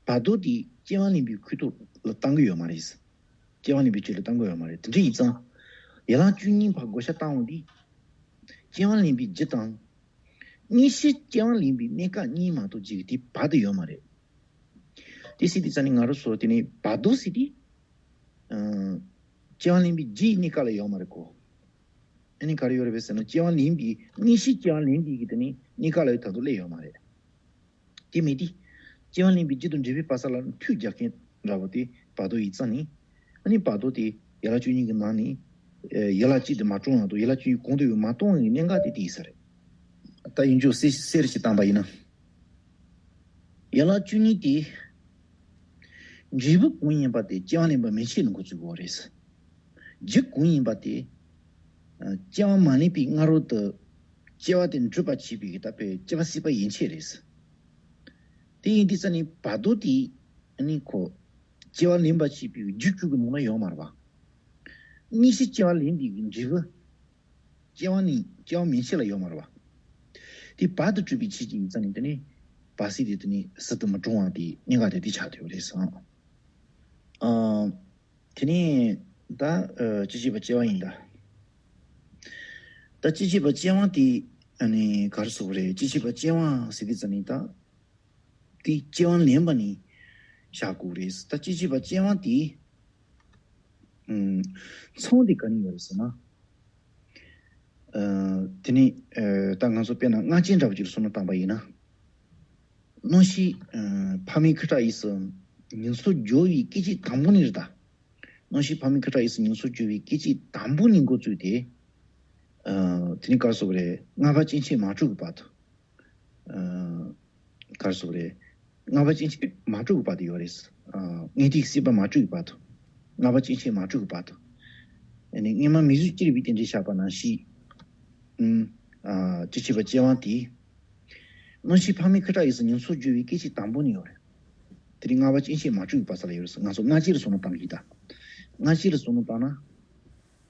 བར་དོ་དེ་སྐྱེ་བ་ལེན་པའི་ཁུལ་དུ་ལ་བཏང་གི་ཡོད་མ་རེད། སྐྱེ་བ་ལེན་པའི་ཆེད་དུ་བཏང་གི་ཡོད་མ་རེད། དེ་འདྲ་ཡིན་ཙང་། ཡན་ལག་བཅུ་གཉིས་ཕར་བགོ་བཤའ་བཏང་འོང་དུས། སྐྱེ་བ་ལེན་པའི་རྒྱུ་དང་། དངོས་གཞི་སྐྱེ་བ་ལེན་པའི་གནས་སྐབས་གཉིས་མ་གཏོགས་ཅིག་དེ་བར་དུ་ཡོད་མ་རེད། དེ་སྲིད་དེ་ཙ་ནི་ང་རང་ཚོ་དེ་ནི་བར་དོ་ཟེར་དུས། ཨ་སྐྱེ་བ་ལེན་པའི་རྒྱུ་ཡི་གནས་སྐབས་ལ་ཡོད་མ་རེད་གོ། ཨ་ནི་ག་རེ་ཡོད་རེད་པས་ཟེར་ན། སྐྱེ་བ་ལེན་པའི་དངོས་གཞི་སྐྱེ་བ་ལེན་པའི་གི་དེ་ནི་གནས་སྐབས་ལ་ཡོད་ད་དུ་སླེབས་ཡོད་མ་རེད། དེ་མེད་དུས། སྐྱེ་བ་ལེན་པའི་རྒྱུ་དང་འབྲས་བུའི་བག་ཚ་ལ་མཐུད་རྒྱག་མཁན་འདྲ་བོ་དེ་བར་དོ་ཡིན་ཙང་ནི། ཨ་ནི་བར་དོ་དེ་ཡན་ལག་བཅུ་གཉིས་ཀྱི་ནང་ནས། ཨེ་ཡན་ལག་གཅིག་དེ་མ་གྲུང་བ་དང་ཡན་ལག་བཅུ་གཉིས་གོང་དུ་ཡོད་མ་གཏོང་བའི་གནད་འགག་དེ་དེ་ཡིན་ས་རེད། ད་ཡིན་རྒྱུ་གསལ་གསལ་ཞིག་བཏང་པ་ཡིན་ན། ཡན་ལག་བཅུ་གཉིས་དེ། འབྲས་བུ་གང་ཡིན་པ་དེ་སྐྱེ་བ་ལེན་པ་མན་ཆད་ནས་འགོ་བཙུགས་དགོས་རེད། རྒྱུ་གང་ཡིན་པ་དེ། ཨ་སྐྱེ་བ་མ་ལེན་པའི་སྔ་རོལ་དུ། སྐྱེ་བ་དེ་འགྲུབ་པར་བྱེད་པའི་གི་ད་དཔེ་སྐྱེ་བ་སྲིད་པ་ཡན་ཆད་རེད། དེ་ཡིན་དུས་ཙ་ནི་བར་དོ་དེ། ཨ་ནི་ཁོ། སྐྱེ་བ་ལེན་པར་བྱེད་པའི་རྒྱུ་བཅུ་གི་ནང་ན་ཡོད་མ་རེད་པ། དངོས་གཞི་སྐྱེ་བ་ལེན་པའི་གི་འབྲས་བུ། སྐྱེ་བ་ནི་སྐྱེ་བ་མན་ཆད་ལ་ཡོད་མ་རེད་པ། དེ་བར་དུ་གྲུབ་པའི་ཆོས་ཅིག་ཡིན་ཙང་ནི་དེ་ནི་བར་སྲིད་དེ་དེ་ནི་ཟུར་དུ་མི་གྲུང་བ་དེ་གནད་འགག་དེ་དེ་ཆགས་ཐུབ་རེད་བསམ། ཨ། དེ་ནི་ད་ཨ་སྐྱེད་བྱེད་པ་སྐྱེ་བ་ཡིན་ད། ད་སྐྱེད་བྱེད་པ་སྐྱེ་བ་དེ་ཨ་ནི་ག་རེ་ཟེར་དགོས་རེད། སྐྱེད་བྱེད་པ་སྐྱེ་བ་ཟེར་དུས་ཙ་ནི་ད། དེ་སྐྱེ་བ་ལེན་པ་ནི་བཞག་དགོས་རེད། ད་སྐྱེད་བྱེད་པ་སྐྱེ་བ་དེ། ཨུམ། མཚུངས་དེ་ག་ནས་ཡོད་རེད་ཟེར་ན། ཨ་དེ་ནི་ཨ་ད་ང་ཚོ་དཔེར་ན་སྔ་རྗེས་འདྲ་བོ་ཅིག་ལ་བསམ་བློ་བཏང་པ་ཡིན་ན། གནམ་གཤིས་ཨ་ཕ་མའི་ཁུ་ཁྲག་གཡས་སུ་ཉིན་འཚོ་རྒྱུ་བའི་སྐད་ཅིག་དང་པོ་ནས་རེད་ད། གནམ་གཤིས་ཕ་མའི་ཁུ་ཁྲག་གཡས་སུ་ཉིན་འཚོ་རྒྱུ་བའི་སྐད་ཅིག་དང་པོ་ནས་འགོ་བཙུགས་ཏེ། ཨ་དེ་ནི་ག་རེ་ཟེར་དགོས་རེད། ལྔ་པ་སྐྱེ་མཆེད་མ་དྲུག་གི་བར་དུ། ཨ་ག་རེ་ཟེར་དགོས་རེད། ལྔ་པ་སྐྱེ་མཆེད་མ་དྲུག་གི་བར་དུ་ཡོད་རེད། ཨ་དངོས་ཐིག་སྲིད་པ་མ་དྲུག་གི་བར་དུ། ལྔ་པ་སྐྱེ་མཆེད་མ་དྲུག་གི་བར་དུ། ཨ་ནི་སྔོན་མ་མིང་གཟུགས་ཅི་རིགས་པའི་རྟེན་འབྲེལ་བཞག་པ་ནང་བཞིན། ཨུམ། ཨ་སྐྱེད་བྱེད་པ་སྐྱེ་བ་དེ། གནམ་གཤིས་ཕ་མའི་ཁུ་ཁྲག་གཡས་སུ་ཉིན་འཚོ་རྒྱུ་བའི་སྐད་ཅིག་དང་པོ་ནས་ཡོད་རེད། དེ་རིང་ལྔ་པ་སྐྱེ་མཆེད་མ་དྲུག་གི་བར་ས་ལ་ཡོད་རེད། ང་ཚོ་སྔ་རྗེས་ལ་བསམ་བློ་བཏང་གི་ད། སྔ་རྗེས་ལ་བསམ་བློ་བཏང་ན།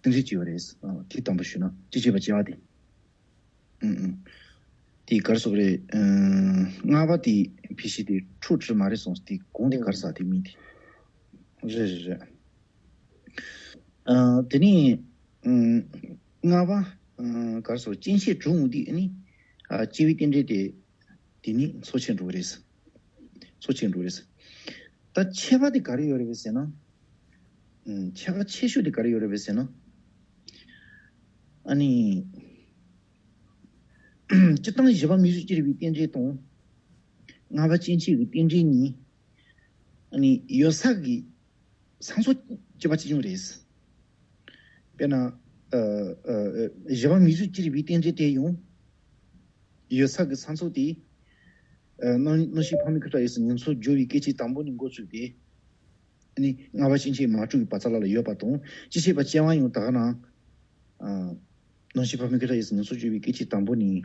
དེ་འདྲས་ཅིག་ཡོད་རེད། ཨ་དེ་དང་པོ་ཞུས་ན་སྐྱེད་བྱེད་པ་སྐྱེ་བ་དེ། ཨུམ་ཨུམ། དེ་ག་རེ་ཟེར་དགོས་རེད། ཨུམ། ལྔ་པ་དེ་ཕལ་ཆེར་དེ་འཕྲོ་བྲལ་མ་རེད་སོང་། དེ་གོང་དེ་ག་རེ་ཟེར་དེ་མིང་དེ། རེད་རེད་རེད། ཨ་དེ་ནས་ཨུམ། ལྔ་པ་ཨ་ག་རེ་ཟེར་དགོས། སྐྱེ་མཆེད་དྲུག་འོང་དུས་ཨ་ནི། ཨ་སྐྱེ་བའི་རྟེན་འབྲེལ་དེ། དེ་ནི་འཚོ་ཆེན་འགྲོ་རེད། འཚོ་ཆེན་འགྲོ་རེད། ད་ཁྱད་པར་དེ་ག་རེ་ཡོད་རེད་པས་ཟེར་ན། ཨུམ། ཁྱད་པར་ཆེ་ཤོས་དེ་ག་རེ་ཡོད་རེད་པས་ཟེར་ན། ཨ་ནི། སྤྱིར་བཏང་བཞི་པ་མིང་གཟུགས་ཅི་རིགས་པའི་རྟེན་འབྲེལ་དང་། ལྔ་པ་སྐྱེ་མཆེད་ཀྱི་རྟེན་འབྲེལ་གཉིས། ཨ་ནི་ཡོད་ས་གི་ས་མཚམས་གཅིག་པ་གཅིག་མཚུངས་རེད། དཔེར་ན། ཨ་ཨ་ཨ་བཞི་པ་མིང་གཟུགས་ཅི་རིགས་པའི་རྟེན་འབྲེལ་དེ་ཡང་། ཡོད་ས་གི་ས་མཚམས་དེ། ཨ་གནམ་གནམ་གཤིས་ཕ་མའི་ཁུ་ཁྲག་གཡས་སུ་ཉིན་འཚོ་རྒྱུ་བའི་སྐད་ཅིག་དང་པོ་ནས་འགོ་བཙུགས་ཏེ། ཨ་ནི་ལྔ་པ་སྐྱེ་མཆེད་མ་དྲུག་གི་བར་ས་ལ་ལ་ཡོད་པ་དང་། སྐྱེད་བྱེད་པ་སྐྱེ་བ་ཡང་ད་ག་ནང་། ཨ་གནམ་གཤིས་ཕ་མའི་ཁུ་ཁྲག་གཡས་སུ་ཉིན་འཚོ་རྒྱུ་བའི་སྐད་ཅིག་དང་པོ་ནས།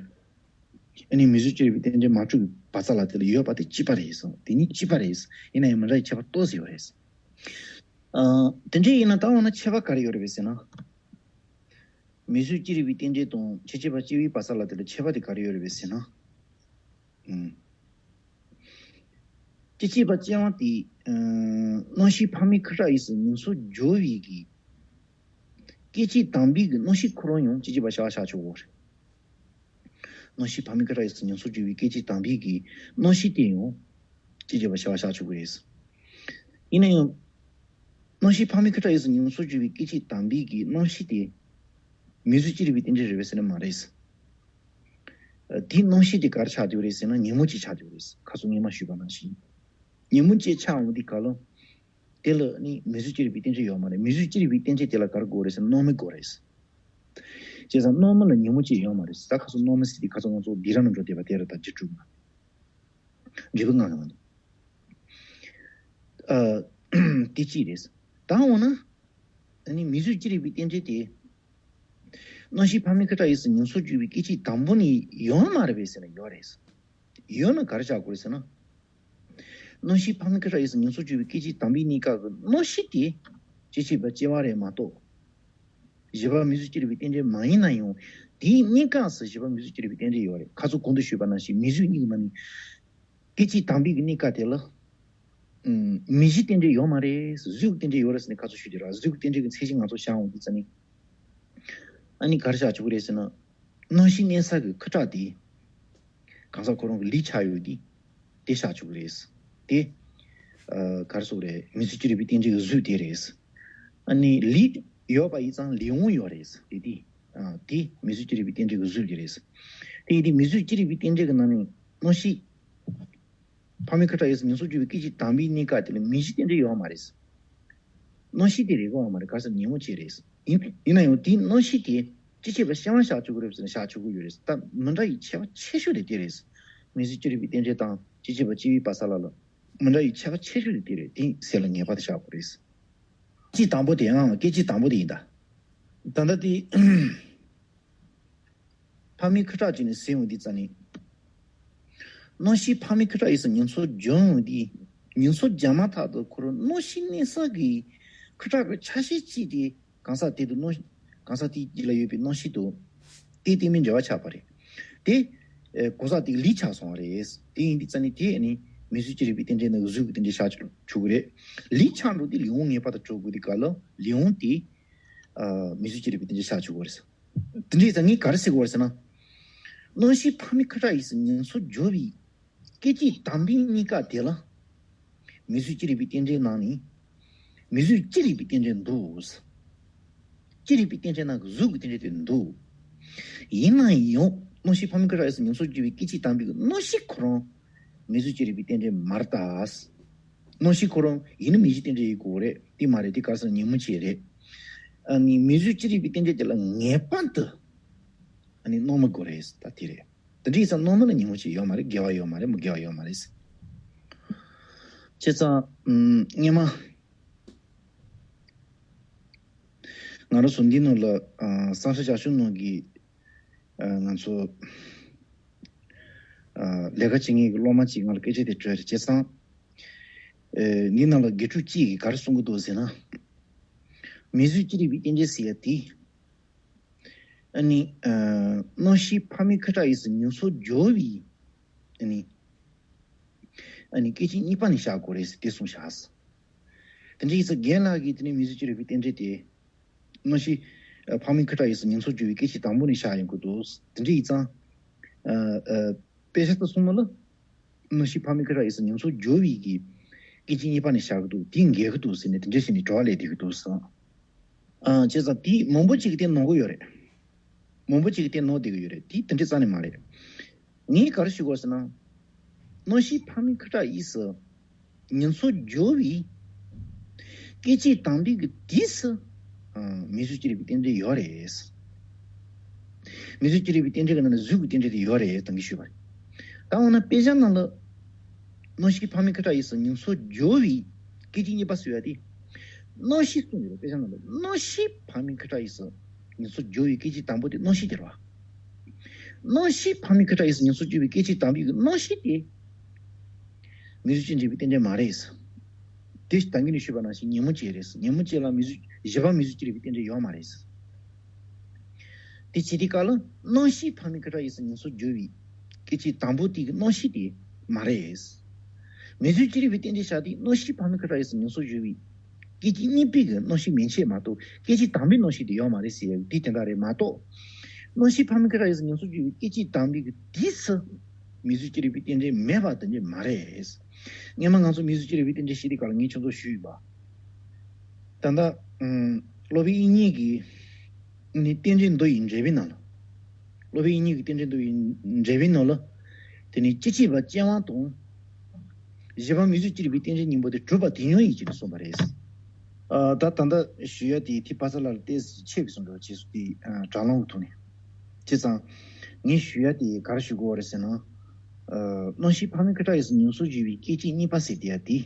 ཨ་ནི་མིང་གཟུགས་ཅི་རིགས་པའི་རྟེན་འབྲེལ་མ་དྲུག་གི་བར་ས་ལ་དེ་ལ་ཡོད་པ་དེ་གཅིག་པ་རེད་གསུངས། དེ་གཉིས་གཅིག་པ་རེད། ཡིན་ན་ཡང་མི་འདྲ་བའི་ཁྱད་པར་ཏོག་ཙམ་ཡོད་རེད། ཨ་དེ་འདྲས་ཡིན་ན་ད་འོ་ན་ཁྱད་པར་ག་རེ་ཡོད་རེད་པས་ཟེར་ན། མིང་གཟུགས་ཅི་རིགས་པའི་རྟེན་འབྲེལ་དང་སྐྱེད་བྱེད་པ་སྐྱེ་བའི་བར་ས་ལ་དེ་ལ་ཁྱད་པར་དེ་ག་རེ་ཡོད་རེད་པས་ཟེར་ན། ཨུམ། སྐྱེད་བྱེད་པ་སྐྱེ་བ་དེ། ཨ་གནམ་གཤིས་ཕ་མའི་ཁུ་ཁྲག་གཡས་སུ་ཉིན་འཚོ་རྒྱུ་བའི་གི་སྐད་ཅིག་དང་པོའི་གི་གནམ་གཤིས་ཁོ་རང་ཡང་སྐྱེད་བྱེད་པ་བྱ་བ་བྱ་ཆོག་གི་རེད། གནམ་གཤིས་ཕ་མའི་ཁུ་ཁྲག་གཡས་སུ་ཉིན་འཚོ་རྒྱུ་བའི་སྐད་ཅིག་དང་པོའི་གི་གནམ་གཤིས་དེ་ཡང་སྐྱེད་བྱེད་པ་བྱ་བ་བྱ་ཆོག་གི་རེད། ཡིན་ན་ཡང་། གནམ་གཤིས་ཕ་མའི་ཁུ་ཁྲག་གཡས་སུ་ཉིན་འཚོ་རྒྱུ་བའི་སྐད་ཅིག་དང་པོའི་གི་གནམ་གཤིས་དེ། མིང་གཟུགས་ཅི་རིགས་པའི་རྟེན་འབྲེལ་རེད་པས་ཟེར་ན་མ་རེད། ཨ་དེའི་གནམ་གཤིས་དེ་ག་རེ་ཆགས་བསྡད་ཡོད་རེད་ཟེར་ན་ཉིན་མོ་གཅིག་ཆགས་བསྡད་ཡོད་རེད། ཁ་སང་སྔོན་མ་ཞུས་པ་ནང་བཞིན། ཉིན་མོ་གཅིག་ཆགས་འོང་དུས་ག་ལ། དེ་ལ་ནི་མིང་གཟུགས་ཅི་རིགས་པའི་རྟེན་འབྲེལ་ཡོད་མ་རེད། མིང་གཟུགས་ཅི་རིགས་པའི་རྟེན་འབྲེལ་དེ་ལ་ག་རེ་དགོས་རེད་ཟེར་ན་གནམ་མེད་དགོས་རེད། བྱས་ཙང་གནམ་མེད་ལ་ཉིན་མོ་གཅིག་ཡོད་མ་རེད། ད་ཁ་སང་གནམ་མེད་ཟེར་དུས་ཁ་སང་ང་ཚོ་སྡིག་ར་ནང་འགྲོ་བསྡད་པ་དེ་རེད། ད་རྗེས་གྲུབ་ན། འབྲས་བུ་ལྔ་ལ་ནི། ཨ་དེ་གཅིག་རེད། ད་འོ་ན། ཨ་ནི་མིང་གཟུགས་ཅི་རིགས་པའི་རྟེན་འབྲེལ་དེ། གནམ་གཤིས་ཕ་མའི་ཁུ་ཁྲག་གཡས་སུ་ཉིན་འཚོ་རྒྱུ་བའི་སྐད་ཅིག་དང་པོ་ནས་ཡོད་མ་རེད་པས་ཟེར་ན་ཡོད་རེད། ཡོད་ན་ག་རེ་བྱ་དགོས་རེད་ཟེར་ན། གནམ་གཤིས་ཕ་མའི་ཁུ་ཁྲག་གཡས་སུ་ཉིན་འཚོ་རྒྱུ་བའི་སྐད་ཅིག་དང་པོའི་གནས་སྐབས་ཀྱི་གནམ་གཤིས་དེ་སྐྱེད་བྱེད་པ་སྐྱེ་བ་རེད་མ་གཏོགས། བཞི་པ་མིང་གཟུགས་ཅི་རིགས་པའི་རྟེན་འབྲེལ་མ་ཡིན་ན་ཡང་དེའི་གནས་སྐབས་སུ་བཞི་པ་མིང་གཟུགས་ཅི་རིགས་པའི་རྟེན་འབྲེལ་ཡོད་རེད། ཁ་སང་གོང་དུ་ཞུས་པ་ནང་བཞིན་མིང་གཟུགས་གཉིས་ཀྱི་ནང་ནས་སྐད་ཅིག་དམ་པའི་གནས་སྐབས་དེ་ལ། ཨུམ། མིང་གཞིའི་རྟེན་འབྲེལ་ཡོད་མ་རེད། གཟུགས་ཀྱི་རྟེན་འབྲེལ་ཡོད་རེད་ཟེར་ནས་ཁ་སང་ཞུས་དེ་ར། གཟུགས་ཀྱི་རྟེན་འབྲེལ་གྱི་མཚན་གཞི་ང་ཚོ་བཞག་འོང་དུས་ཙ་ནི། ཨ་ནི་ག་རེ་བཞག་ཆོག་གི་རེད་ཟེར་ན། གནམ་གཤིས་གནས་ས་གི་ཁུ་ཁྲག་དེ་གང་ཟག་ཁོ་རང་གི་ལུས་ཆགས་ཡོད་དེ་དེ་བཞག་ཆོག་གི་རེད། དེ་ཨ་ག་རེ་ཟེར་དགོས་རེད། མིང་གཟུགས་ཅི་རིགས་པའི་རྟེན་འབྲེལ་གྱི་གཟུགས་དེ་རེད། ཨ་ནི་ལུས་ཡོད་པ་ཡིན་ཙང་ལུས་འོང་ཡོད་རེད། དེ་དེ་ཨ་དེ་མིང་གཟུགས་ཅི་རིགས་པའི་རྟེན་འབྲེལ་གྱི་གཟུགས་དེ་རེད། དེ་ཡིན་དུས་མིང་གཟུགས་ཅི་རིགས་པའི་རྟེན་འབྲེལ་གྱི་ནང་ནས་གནམ་གཤིས། ཕ་མའི་ཁུ་ཁྲག་ཡོད་ས་མིང་གཟུགས་གྱུར་པའི་སྐད་ཅིག་དམ་པའི་གནས་སྐབས་དེ་ལ་མིང་གཞིའི་རྟེན་འབྲེལ་ཡོད་མ་རེད། གནམ་གཤིས་དེ་རེད་དགོས་པ་མ་རེད། ག་རེ་ཟེར་ན་ཉིན་མོ་གཅིག་རེད། ཡིན་ཡིན་ན་ཡང་དེའི་གནམ་གཤིས་དེ་སྤྱི་ཁྱབ་པ་གཞན་པ་བཞག་ཆོག་གི་རེད་ཟེར་ན་བཞག་ཆོག་གི་ཡོད་རེད། ད་མི་འདྲ་བའི་ཁྱད་པར་ཆེ་ཤོས་དེ་དེ་རེད། མིང་གཟུགས་ཅི་རིགས་པའི་རྟེན་འབྲེལ་དང་སྤྱི་ཁྱབ་པ་སྤྱི་བོའི་བར་ས་ལ་ལ་མི་འདྲ་བའི་ཁྱད་པར་ཆེ་ཤོས་དེ་དེ་རེད། དེ་ཟེར་ལ་ངེས་པར་དུ་བཞག་དགོས་རེད། སྐད་ཅིག་དང་པོ་དེ་ཡང་སྐད་ཅིག་དང་པོ་དེ་ཡིན་ད། ད་ལྟ་དེ། ཕ་མའི་ཁུ་ཁྲག་ཅིག་ནས་ཟིན་འོང་དུས་ཙ་ནི། གནམ་གཤིས་ཕ་མའི་ཁུ་ཁྲག་ཡོད་ས་མིང་གཟུགས་འབྱུང་འོང་དུས། མིང་གཟུགས་འབྱུང་མ་ཐག་ཏུ་ཁོ་རང་གནམ་གཤིས་གནས་ས་གི་ཁུ་ཁྲག་གི་ཆ་ཤས་གཅིག་དེ་གང་ཟག་དེ་དུ་གནམ་གང་ཟག་དེ་གཅིག་ལ་ཡོད་པའི་གནམ་གཤིས་དུ་དེ་དེ་མིན་འབྲེལ་བ་ཆགས་པ་རེད། དེ་གང་ཟག་དེ་ལུས་ཆགས་སོང་བ་རེད། དེ་ཡིན་དུས་ཙ་ནི་དེ་ནི་མིང་གཟུགས་ཅི་རིགས་པའི་རྟེན་འབྲེལ་ནང་གཟུགས་ཀྱི་རྟེན་འབྲེལ་བཞག་ཆོག་གི་རེད། ལུས་ཆགས་འགྲོ་དུས་ལུས་འོང་ངེས་པར་དུ་འགྲོ་དགོས་དུས་ག་ལ་ལུས་འོང་དེ། མིང་གཟུགས་ཅི་རིགས་པའི་རྟེན་འབྲེལ་བཞག་ཆོག་གི་རེད། དེ་འདྲ་ཡིན་ཙང་ངས་ག་རེ་ཟེར་དགོས་རེད་ཟེར་ན། གནམ་གཤིས་ཕ་མའི་ཁུ་ཁྲག་ཡོད་ས་མིང་གཟུགས་འབྱུང་བའི་སྐད་ཅིག་དང་པོའི་གནས་སྐབས་དེ་ལ། མིང་གཟུགས་ཅི་རིགས་པའི་རྟེན་འབྲེལ་ནང་ནས། མིང་གཟུགས་ཅི་རིགས་པའི་རྟེན་འབྲེལ་འདུག་ཅི་རིགས་པའི་རྟེན་འབྲེལ་ནང་གི་གཟུགས་ཀྱི་རྟེན་འབྲེལ་དེ་འདུག་ཡིན་ན་ཡང་གནམ་གཤིས་ཕ་མའི་ཁུ་ཁྲག་ཡོད་ས་མིང་གཟུགས་འབྱུང་བའི་སྐད་ཅིག་དང་པོའི་གནམ་གཤིས་ཁོ་རང་མིང་གཟུགས་ཅི་རིགས་པའི་རྟེན་འབྲེལ་མ་རེད་ད། གནམ་གཤིས་ཁོ་རང་ཡིན་ན་མིང་གཟུགས་རྟེན་འབྲེལ་ཡིན་དགོས་རེད། དེ་མ་རེད། དེ་ག་རེ་ཟེར་ན་ཉིན་མོ་གཅིག་རེད། ཨ་ནི་མིང་གཟུགས་ཅི་རིགས་པའི་རྟེན་འབྲེལ་དེ་ལ་ངེས་པར་དུ་ཨ་ནི་གནམ་མེད་དགོས་རེད། ད་དེ་རེད། དེ་འདྲ་ཡིན་ཙང་གནམ་མེད་ལ་ཉིན་མོ་གཅིག་ཡོད་མ་རེད། དགེ་བ་ཡོད་མ་རེད། མི་དགེ་བ་ཡོད་མ་རེད། བྱས་ཙང་ཨུམ་སྔོན་མ། ང་རང་ཚོ་འདི་ནང་ལ་ཨ་བསམ་ཤེས་བྱ་ཤུགས་ནང་གི་ཨ་ང་ཚོ་ཨ་ལས་ཀ་བྱེད་མཁན་གྱི་སློབ་མ་གཅིག་ང་ལ་སྐད་ཆ་དེ་དྲིས་རེད། བྱས་ཙང་ཨ་འདི་ནང་ལ་དགེ་ཕྲུག་གཅིག་གིས་ག་རེ་གསུང་གི་འདུག་ཟེར་ན། མིང་གཟུགས་ཅི་རིགས་པའི་རྟེན་འབྲེལ་ཟེར་ཡ་དེ། ཨ་ནི་ཨ་གནམ་གཤིས་ཕ་མའི་ཁུ་ཁྲག་ཡོད་ས་མིང་གཟུགས་འབྱུང་བའི་ཨ་ནི། ཨ་ནི་སྐད་ཅིག་གཉིས་པ་ནས་བཞག་དགོས་རེད་ཟེར་དེ་གསུངས་བཞག་དེ་འདྲ་ཡིན་ཙང་རྒན་ལགས་ཀྱིས་དེ་ནས་མིང་གཟུགས་ཅི་རིགས་པའི་རྟེན་འབྲེལ་དེ། གནམ་གཤིས་ཕ་མའི་ཁུ་ཁྲག་ཡོད་ས་མིང་གཟུགས་འབྱུང་བའི་སྐད་ཅིག་དང་པོ་ནས་བཞག་ཡོང་གི་འདུག་དེ་འདྲ་ཡིན་ཙང་། ཨ་ཨ་དཔེ་ཆ་ལྟ་སོང་ན་ལ། གནམ་གཤིས་ཕ་མའི་ཁུ་ཁྲག་ཡོད་ས་མིང་གཟུགས་འབྱུང་བའི་གི་སྐད་ཅིག་གཉིས་པ་ནས་བཞག་གི་འདུག་དེ་འགལ་གི་འདུག་ཟེར་ནས་དེ་འདྲ་བྱས་ནས་དྲི་བ་སླེབས་བསྡད་ཀྱི་འདུག་ཟེར། ཨ་བྱས་ཙང་དེ་མང་པོ་ཅིག་གིས་དེ་ནོར་གི་ཡོད་རེད། མང་པོ་ཅིག་གིས་དེ་ནོར་བསྡད་ཀྱི་ཡོད་རེད། དེ་དེ་འདྲ་རྩ་ནས་མ་རེད། ངས་ག་རེ་ཞུ་དགོས་ཟེར་ན། གནམ་གཤིས་ཕ་མའི་ཁུ་ཁྲག་ཡོད་ས་མིང་གཟུགས་འབྱུང་བའི་སྐད་ཅིག་དང་པོའི་གི་དུས་སུ་ཨ་མིང་གཟུགས་ཅི་རིགས་པའི་རྟེན་འབྲེལ་ཡོད་རེད། མིང་གཟུགས་ཅི་རིགས་པའི་རྟེན་འབྲེལ་གྱི་ནང་ནས་གཟུགས་ཀྱི་རྟེན་འབྲེལ་དེ་ཡོད་རེད་དང་གི་ཞུས་པ་རེད། ད་འོ་ན་དཔེ་ཆ་ནང་ལ་གནམ་གཤིས་ཕ་མའི་ཁུ་ཁྲག་ཡོད་ས་མིང་གཟུགས་འབྱུང་བའི་སྐད་ཅིག་གཉིས་པ་ཟེར་ཡ་དེ། གནམ་གཤིས་གསུངས་ཡོད་རེད། དཔེ་ཆ་ནང་ལ་གནམ་གཤིས་ཕ་མའི་ཁུ་ཁྲག་ཡོད་ས་མིང་གཟུགས་འབྱུང་བའི་སྐད་ཅིག་དང་པོ་དེ་གནམ་གཤིས་དེ་རེད་བ། གནམ་གཤིས་ཕ་མའི་ཁུ་ཁྲག་ཡོད་ས་མིང་གཟུགས་འབྱུང་བའི་སྐད་ཅིག་དང་པོའི་གི་གནམ་གཤིས་དེ། མིང་གཟུགས་ཅི་རིགས་པའི་རྟེན་འབྲེལ་མ་རེད། དེ་ད་གིན་ནས་ཞུས་པ་ནང་བཞིན་ཉིན་མོ་གཅིག་རེད། ཉིན་མོ་གཅིག་ལ་མིང་གཟུགས་བཞི་པ་མིང་གཟུགས་ཅི་རིགས་པའི་རྟེན་འབྲེལ་ཡོད་མ་རེད། དེ་བྱེད་དུས་སྐབས་ལ་གནམ་གཤིས་ཕ་མའི་ཁུ་ཁྲག་ཡོད་ས་མིང་གཟུགས་འབྱུང་བའི་སྐད་ཅིག་དང་པོ་དེ་གི་གནམ་གཤིས་དེ་མ་རེད། མིང་གཟུགས་ཅི་རིགས་པའི་རྟེན་འབྲེལ་བཞག་དུས་གནམ་གཤིས་ཕ་མའི་ཁུ་ཁྲག་ཡོད་ས་མིང་གཟུགས་འབྱུང་བའི་སྐད་ཅིག་གཉིས་པའི་གི་གནམ་གཤིས་མན་ཆད་མ་གཏོགས་སྐད་ཅིག་དང་པོའི་གནམ་གཤིས་དེ་ཡོད་མ་རེད་ཟེར་ཡ་དེ་དེ་འདྲ་རེད་མ་གཏོགས། གནམ་གཤིས་ཕ་མའི་ཁུ་ཁྲག་ཡོད་ས་མིང་གཟུགས་འབྱུང་བའི་སྐད་ཅིག་དང་པོའི་གི་དུས་སུ་མིང་གཟུགས་ཅི་རིགས་པའི་རྟེན་འབྲེལ་མེད་པ་དེ་འདྲ་མ་རེད། སྔོན་མ་ང་ཚོ་མིང་གཟུགས་ཅི་རིགས་པའི་རྟེན་འབྲེལ་བཤད་དུས་སྐབས་ལ་ངས་ཁྱོད་ཚོར་ཞུས་ཡིན་པ། ད་ལྟ་ཨུམ་སློབ་དཔོན་དབྱིག་གཉེན་གྱི་ནི་རྟེན་འབྲེལ་མདོ་ཡི་འགྲེལ་པའི་ནང་ལ། སློབ་དཔོན་དབྱིག་གཉེན་གྱི་རྟེན་འབྲེལ་མདོ་ཡི་འགྲེལ་པའི་ནང་ལ། དེ་ནི་སྤྱི་ཁྱབ་པ་ཅན་དབང་དང་། བཞི་པ་མིང་གཟུགས་ཅི་རིགས་པའི་རྟེན་འབྲེལ་གཉིས་པོ་དེ་གྲུབ་པ་དེ་ཉིད་ཡིན་ཅེས་གསུངས་པ་རེད། ཨ་ད་ད་ལྟ་ཞུ་ཡ་དེ་དེ་ཕ་ས་ལ་ལ་ཏོག་ཙམ་ཆེ་བའི་བཟོ་འདྲ་བྱས་སོང་དེ་ཨ་དྲ་ལམ་གྱི་ཐོག་ནས། བྱས་ཙང་། ངས་ཞུ་ཡ་དེ་ག་རེ་ཞུ་དགོས་པ་རེད་ཟེར་ན། ཨ་གནམ་གཤིས་ཕ་མའི་ཁུ་ཁྲག་ཡོད་ས་མིང་གཟུགས་འབྱུང་བའི་སྐད་ཅིག་གཉིས་པ་ཟེར་དེ་ཡ་དེ།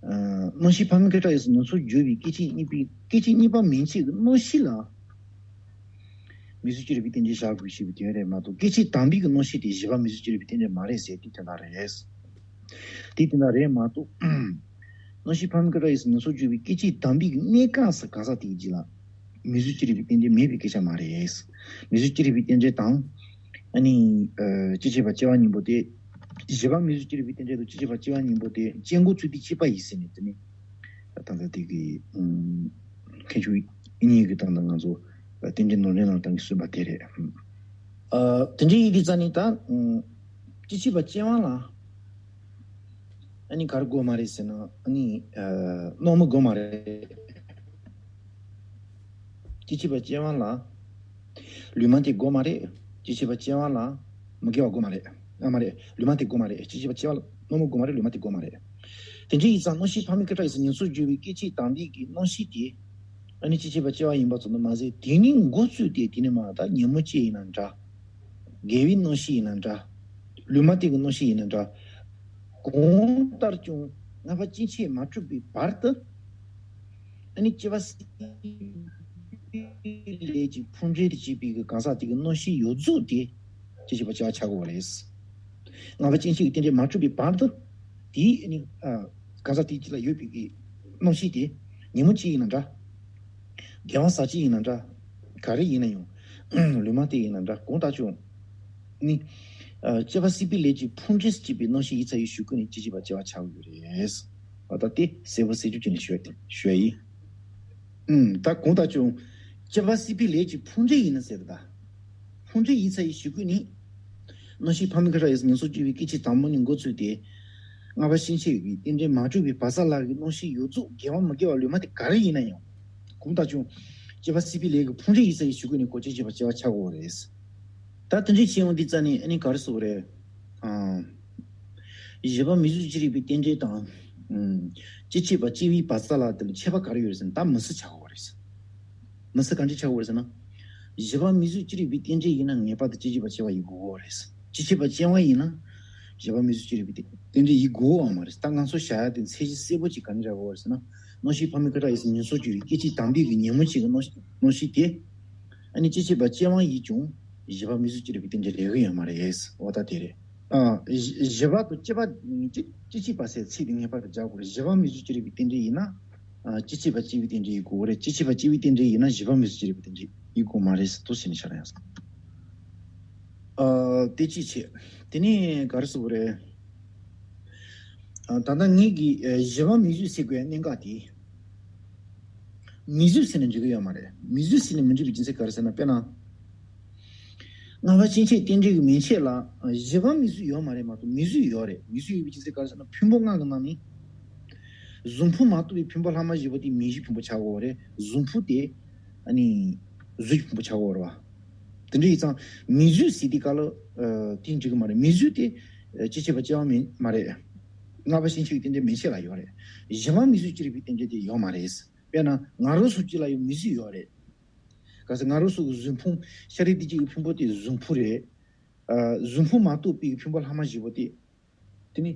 ཨ་གནམ་གཤིས་ཕ་མའི་ཁུ་ཁྲག་ཡོད་ས་མིང་གཟུགས་འབྱུང་བའི་སྐད་ཅིག་གཉིས་པའི་སྐད་ཅིག་གཉིས་པ་མན་ཆད་ཀྱི་གནམ་གཤིས་ལ། མིང་གཟུགས་ཅི་རིགས་པའི་རྟེན་འབྲེལ་བཞག་དགོས་ཞེས་པའི་དོན་རེད་མ་གཏོགས་སྐད་ཅིག་དང་པོའི་གི་གནམ་གཤིས་དེ་བཞི་པ་མིང་གཟུགས་ཅི་རིགས་པའི་རྟེན་འབྲེལ་མ་རེད་ཟེར་དེ་དོན་དག་རེད། དེ་དོན་དག་རེད་མ་གཏོགས། གནམ་གཤིས་ཕ་མའི་ཁུ་ཁྲག་ཡོད་ས་མིང་གཟུགས་འབྱུང་བའི་སྐད་ཅིག་དང་པོའི་གི་གནས་སྐབས་སུ་གང་ཟག་དེའི་རྗེས་ལ། མིང་གཟུགས་ཅི་རིགས་པའི་རྟེན་འབྲེལ་མེད་པའི་སྐད་ཆ་མ་རེད། མིང་གཟུགས་ཅི་རིགས་པའི་རྟེན་འབྲེལ་དང་། ཨ་ནི། ཨ། སྐྱེ་མཆེད་པ་སྐྱེ་བ་གཉིས་པོ་དེ། བཞི་པ་མིང་གཟུགས་ཅི་རིགས་པའི་རྟེན་འབྲེལ་དང་སྐྱེ་མཆེད་པ་སྐྱེ་བ་གཉིས་པོ་དེ་སྐྱེ་འགོ་ཚུལ་དེ་གཅིག་པ་ཡིན་ཟེར་ནས་དེ་ནི། ད་ལྟ་དེ་གི། ཨུམ། མཁན་ཆུང་གཉིས་ཀྱི་སྟེང་དུ་ང་ཚོ་རྟེན་འབྲེལ་ནོར་འགྲེལ་ནང་དང་གི་གསུངས་པ་དེ་རེད། ཨ། དེ་འདྲ་ཡིན་དུས་ཙ་ནི་ད། ཨུམ། སྐྱེ་མཆེད་པ་སྐྱེ་བ་ལ། ཨ་ནི་ག་རེ་དགོས་མ་རེད་ཟེར་ན། ཨ་ནི། ཨ། རྣམ་སྨིན་དགོས་མ་རེད། སྐྱེ་མཆེད་པ་སྐྱེ་བ་ལ། ལུས་མ་དེ་དགོས་མ་རེད། སྐྱེ་མཆེད་པ་སྐྱེ་བ་ལ། མི་དགེ་བ་དགོས་མ་རེད། ཨ། མ་རེད། ལུས་མ་དེ་དགོས་མ་རེད། སྐྱེ་མཆེད་པ་སྐྱེ་བ་ལ་རྣམ་སྨིན་དགོས་མ་རེད། ལུས་མ་དེ་དགོས་མ་རེད། དེ་འདྲ་ཡིན་ཙང་རྣམ་ཤེས་ཕ་མའི་སྐད་གྲགས་ཡིན་ཟེར་ཉེར་ཚོགས་བརྗོད་པའི་སྐད་ཅིག་དང་པོའི་གི་རྣམ་ཤེས་དེ། ཨ་ནི་སྐྱེ་མཆེད་པ་སྐྱེ་བ་ཡིན་པ་ཙམ་དུ་མ་ཟད། དེ་ནི་འགོ་བཙུགས་ཏེ་དེ་ནི་མ་ད་ཉོན་མོངས་ཅན་ཡིན་ན་འདྲ། དགེ་བའི་རྣམ་ཤེས་ཡིན་ན་འདྲ། ལུས་མ་དེ་གི་རྣམ་ཤེས་ཡིན་ན་འདྲ། གང་ལྟར་ཀྱང་ལྔ་པ་སྐྱེ་མཆེད་མ་གྲུབ་པའི་བར་དུ། ཨ་ནི་སྐྱེ་བ་སྲིད་པའི་ལས་ཀྱི་ཕུང་འདྲེས་ཏེ་སྐྱེས་པའི་གི་གང་ཟག་དེ་གི་རྣམ་ཤེས་ཡོངས་རྫོགས་དེ་སྐྱེ་མཆེད་པ་སྐྱེ་བ་ཆགས་དགོས་པ་རེད། ལྔ་པ་སྐྱེ་མཆེད་ཀྱི་རྟེན་འབྲེལ་མ་གྲུབ་པའི་བར་དུ། དེའི་ཨ་ནི། ཨ། གང་ཟག་དེ་གཅིག་ལ་ཡོད་པའི་གི་རྣམ་ཤེས་དེ། ཉོན་མོངས་ཅན་ཡིན་ན་འདྲ། དགེ་བ་བྱེད་ཅན་ཡིན་ན་འདྲ། ག་རེ་ཡིན་ན་ཡང་། ལུས་མ་དེ་ཡིན་ན་འདྲ། གང་ལྟར་ཀྱང་ནི། ཨ། སྐྱེ་བ་སྲིད་པའི་ལས་ཀྱི་ཕུང་འདྲེས་སྐྱེས་པའི་རྣམ་ཤེས་ཡིད་ཚ་ཡི་གཞུག་གུ་ནས་སྐྱེ་མཆེད་པ་སྐྱེ་བ་ཆགས་ཡོད་རེད། ཨ། ད་དེ་གསལ་པོ་གསལ་རྒྱུ་བྱས་ནས་ཞུ་ཡ་ཡིན། ཨུམ། ད་གང་ལྟར་ཀྱང་། སྐྱེ་བ་སྲིད་པའི་ལས་ཀྱི་ཕུང་འདྲེས་ཡིན་ན་ཟེར་ད། ཕུང་འདྲེས་ཡིད་ཚ་ཡི་གཞུག་གུ་ནི། རྣམ་ཤེས་ཕ་མའི་སྐད་གྲགས་ཡིན་ཟེར་ཉེར་ཚོགས་བརྗོད་པའི་སྐད་ཅིག་དང་པོ་ནས་འགོ་བཙུགས་ཏེ། ལྔ་པ་སྐྱེ་མཆེད་ཀྱི་རྟེན་འབྲེལ་མ་གྲུབ་པའི་བར་མཚམས་ལ་གི་རྣམ་ཤེས་ཡོངས་རྫོགས་དགེ་བ་མི་དགེ་བ་ལུས་མ་དེ་ག་རེ་ཡིན་ན་ཡང་། གང་ལྟར་ཀྱང་། སྐྱེ་བ་སྲིད་པའི་ལས་ཀྱི་ཕུང་འདྲེས་ཡིད་ཚ་ཡི་གཞུག་གུ་ནས་ཁོ་སྐྱེ་མཆེད་པ་སྐྱེ་བ་ཆགས་ཡོད་རེད། ད་དེ་འདྲའི་ཕྱིར་འོང་དུས་ཙ་ནས་ཨ་ནི་ག་རེ་ཟེར་དགོས་རེད། ཨང་། བཞི་པ་མིང་གཟུགས་ཅི་རིགས་པའི་རྟེན་འབྲེལ་དང་། ཨུམ། སྐྱེ་མཆེད་པ་སྐྱེ་བའི་བར་མཚམས་ལ་དེ་ལ་ཁྱད་པར་ག་རེ་ཡོད་རེད་ཟེར་ན། ད་མི་སྲིད་ཆགས་དགོས་རེད། མི་སྲིད་ག་འདྲ་ཆགས་དགོས་རེད་ཟེར་ན། བཞི་པ་མིང་གཟུགས་ཅི་རིགས་པའི་རྟེན་འབྲེལ་ཡིན་ན་ངེས་པར་དུ་སྐྱེ་མཆེད་པ་སྐྱེ་བ་ཡིན་དགོས་རེད། སྐྱེ་མཆེད་པ་སྐྱེ་བ་ཡིན་ན། བཞི་པ་མིང་གཟུགས་ཅི་རིགས་པའི་རྟེན་འབྲེལ་ཡིན་དགོས་པ་མ་རེད། ད་ང་ཚོ་བྱ་ཡ་དེ་ཚད་གཞི་གསལ་པོ་ཅིག་ག་འདྲ་རག་དགོས་རེད་ཟེར་ན། རྣམ་ཤེས་ཕ་མའི་སྐད་གྲགས་ཡིན་ཟེར་ཉེར་ཚོགས་བརྗོད་པའི་སྐད་ཅིག་དང་པོའི་གི་ཉོན་མོངས་ཅན་གྱི་རྣམ་ཤེས་རྣམ་ཤེས་དེ། ཨ་ནི་སྐྱེ་མཆེད་པ་སྐྱེ་བ་ཡིན་ཀྱང་བཞི་པ་མིང་གཟུགས་ཅི་རིགས་པའི་རྟེན་འབྲེལ་རག་གི་ཡོད་མ་རེད། འོ་ད་དེ་རེད། ཨ། བཞི་བཞི་པ་དང་སྐྱེ་བ། སྐྱེ་སྐྱེ་མཆེད་པ་ཟེར་ཚིག་དེ་ངེས་པར་དུ་སྦྱར་དགོས་རེད། བཞི་པ་མིང་གཟུགས་ཅི་རིགས་པའི་རྟེན་འབྲེལ་ཡིན་ན། ཨ། སྐྱེ་མཆེད་པ་སྐྱེ་བའི་རྟེན་འབྲེལ་ཡིན་དགོས་རེད། སྐྱེ་མཆེད་པ་སྐྱེ་བའི་རྟེན་འབྲེལ་ཡིན་ན་བཞི་པ་མིང་གཟུགས་ཅི་རིགས་པའི་རྟེན་འབྲེལ་ཡིན་དགོས་མ་རེད་ཟེར་དུ་ཕྱིན་ནས་ཤར་ཡང་སོང་། ཨ། དེ་གཅིག་བྱས། དེ་ནས་ག་རེ་ཟེར་དགོས་རེད། ཨ། ད་ལྟ་ངེད་ཀྱིས་ཨ་བཞི་པ་མིང་གཟུགས་ཟེར་དགོས་གནད་འགག་དེ། མིང་གཟུགས་ཟེར་ནས་འཇུག་གི་ཡོད་མ་རེད། མིང་གཟུགས་ཟེར་ནས་མི་འཇུག་པའི་རྒྱུ་མཚན་ག་རེ་ཟེར་ན། དཔེར་ན། ལྔ་པ་སྐྱེ་མཆེད་རྟེན་འབྲེལ་གྱི་མན་ཆད་ལ་བཞི་པ་མིང་གཟུགས་ཡོད་མ་རེད་མ་གཏོགས་མིང་གཟུགས་ཡོད་རེད། མིང་གཟུགས་ཡོད་པའི་རྒྱུ་མཚན་ག་རེ་ཟེར་ན། ཕུང་པོ་ལྔ་གི་ནང་ནས་གཟུགས་ཕུང་མ་གཏོགས་པའི་ཕུང་པོ་ལྷག་མ་བཞི་པོ་དེ་མིང་གཞིའི་ཕུང་པོ་ཆགས་ཀྱི་ཡོད་རེད། གཟུགས་ཕུང་དེ་ཨ་ནི་གཟུགས་ཀྱི་ཕུང་པོ་ཆགས་ཀྱི་ཡོད་རེད་བ། དེ་འདྲ་ཡིན་ཙང་མིང་གཟུགས་ཟེར་དུས་སྐབས་ལ་ཨ་དེ་འགྲིག་གི་མ་རེད། མིང་གཟུགས་དེ་ཨ་སྐྱེ་མཆེད་པ་སྐྱེ་བ་མིན་མ་རེད། ལྔ་པ་སྐྱེ་མཆེད་ཀྱི་རྟེན་འབྲེལ་མན་ཆད་ལ་ཡོད་རེད། བཞི་པ་མིང་གཟུགས་ཅི་རིགས་པའི་རྟེན་འབྲེལ་དེ་ཡོད་མ་རེད། དཔེར་ན་ང་རང་ཚོ་གཅིག་ལ་ཡང་མིང་གཟུགས་ཡོད་རེད། གལ་སྲིད་ང་རང་ཚོ་གི་གཟུགས་ཕུང་། ཤ་རུས་གཏི་མུག་གི་ཕུང་པོ་དེ་གཟུགས་ཕུང་རེད། ཨ། གཟུགས་ཕུང་མ་གཏོགས་པའི་ཕུང་པོ་ལྷག་མ་བཞི་པོ་དེ། དེ་ནི་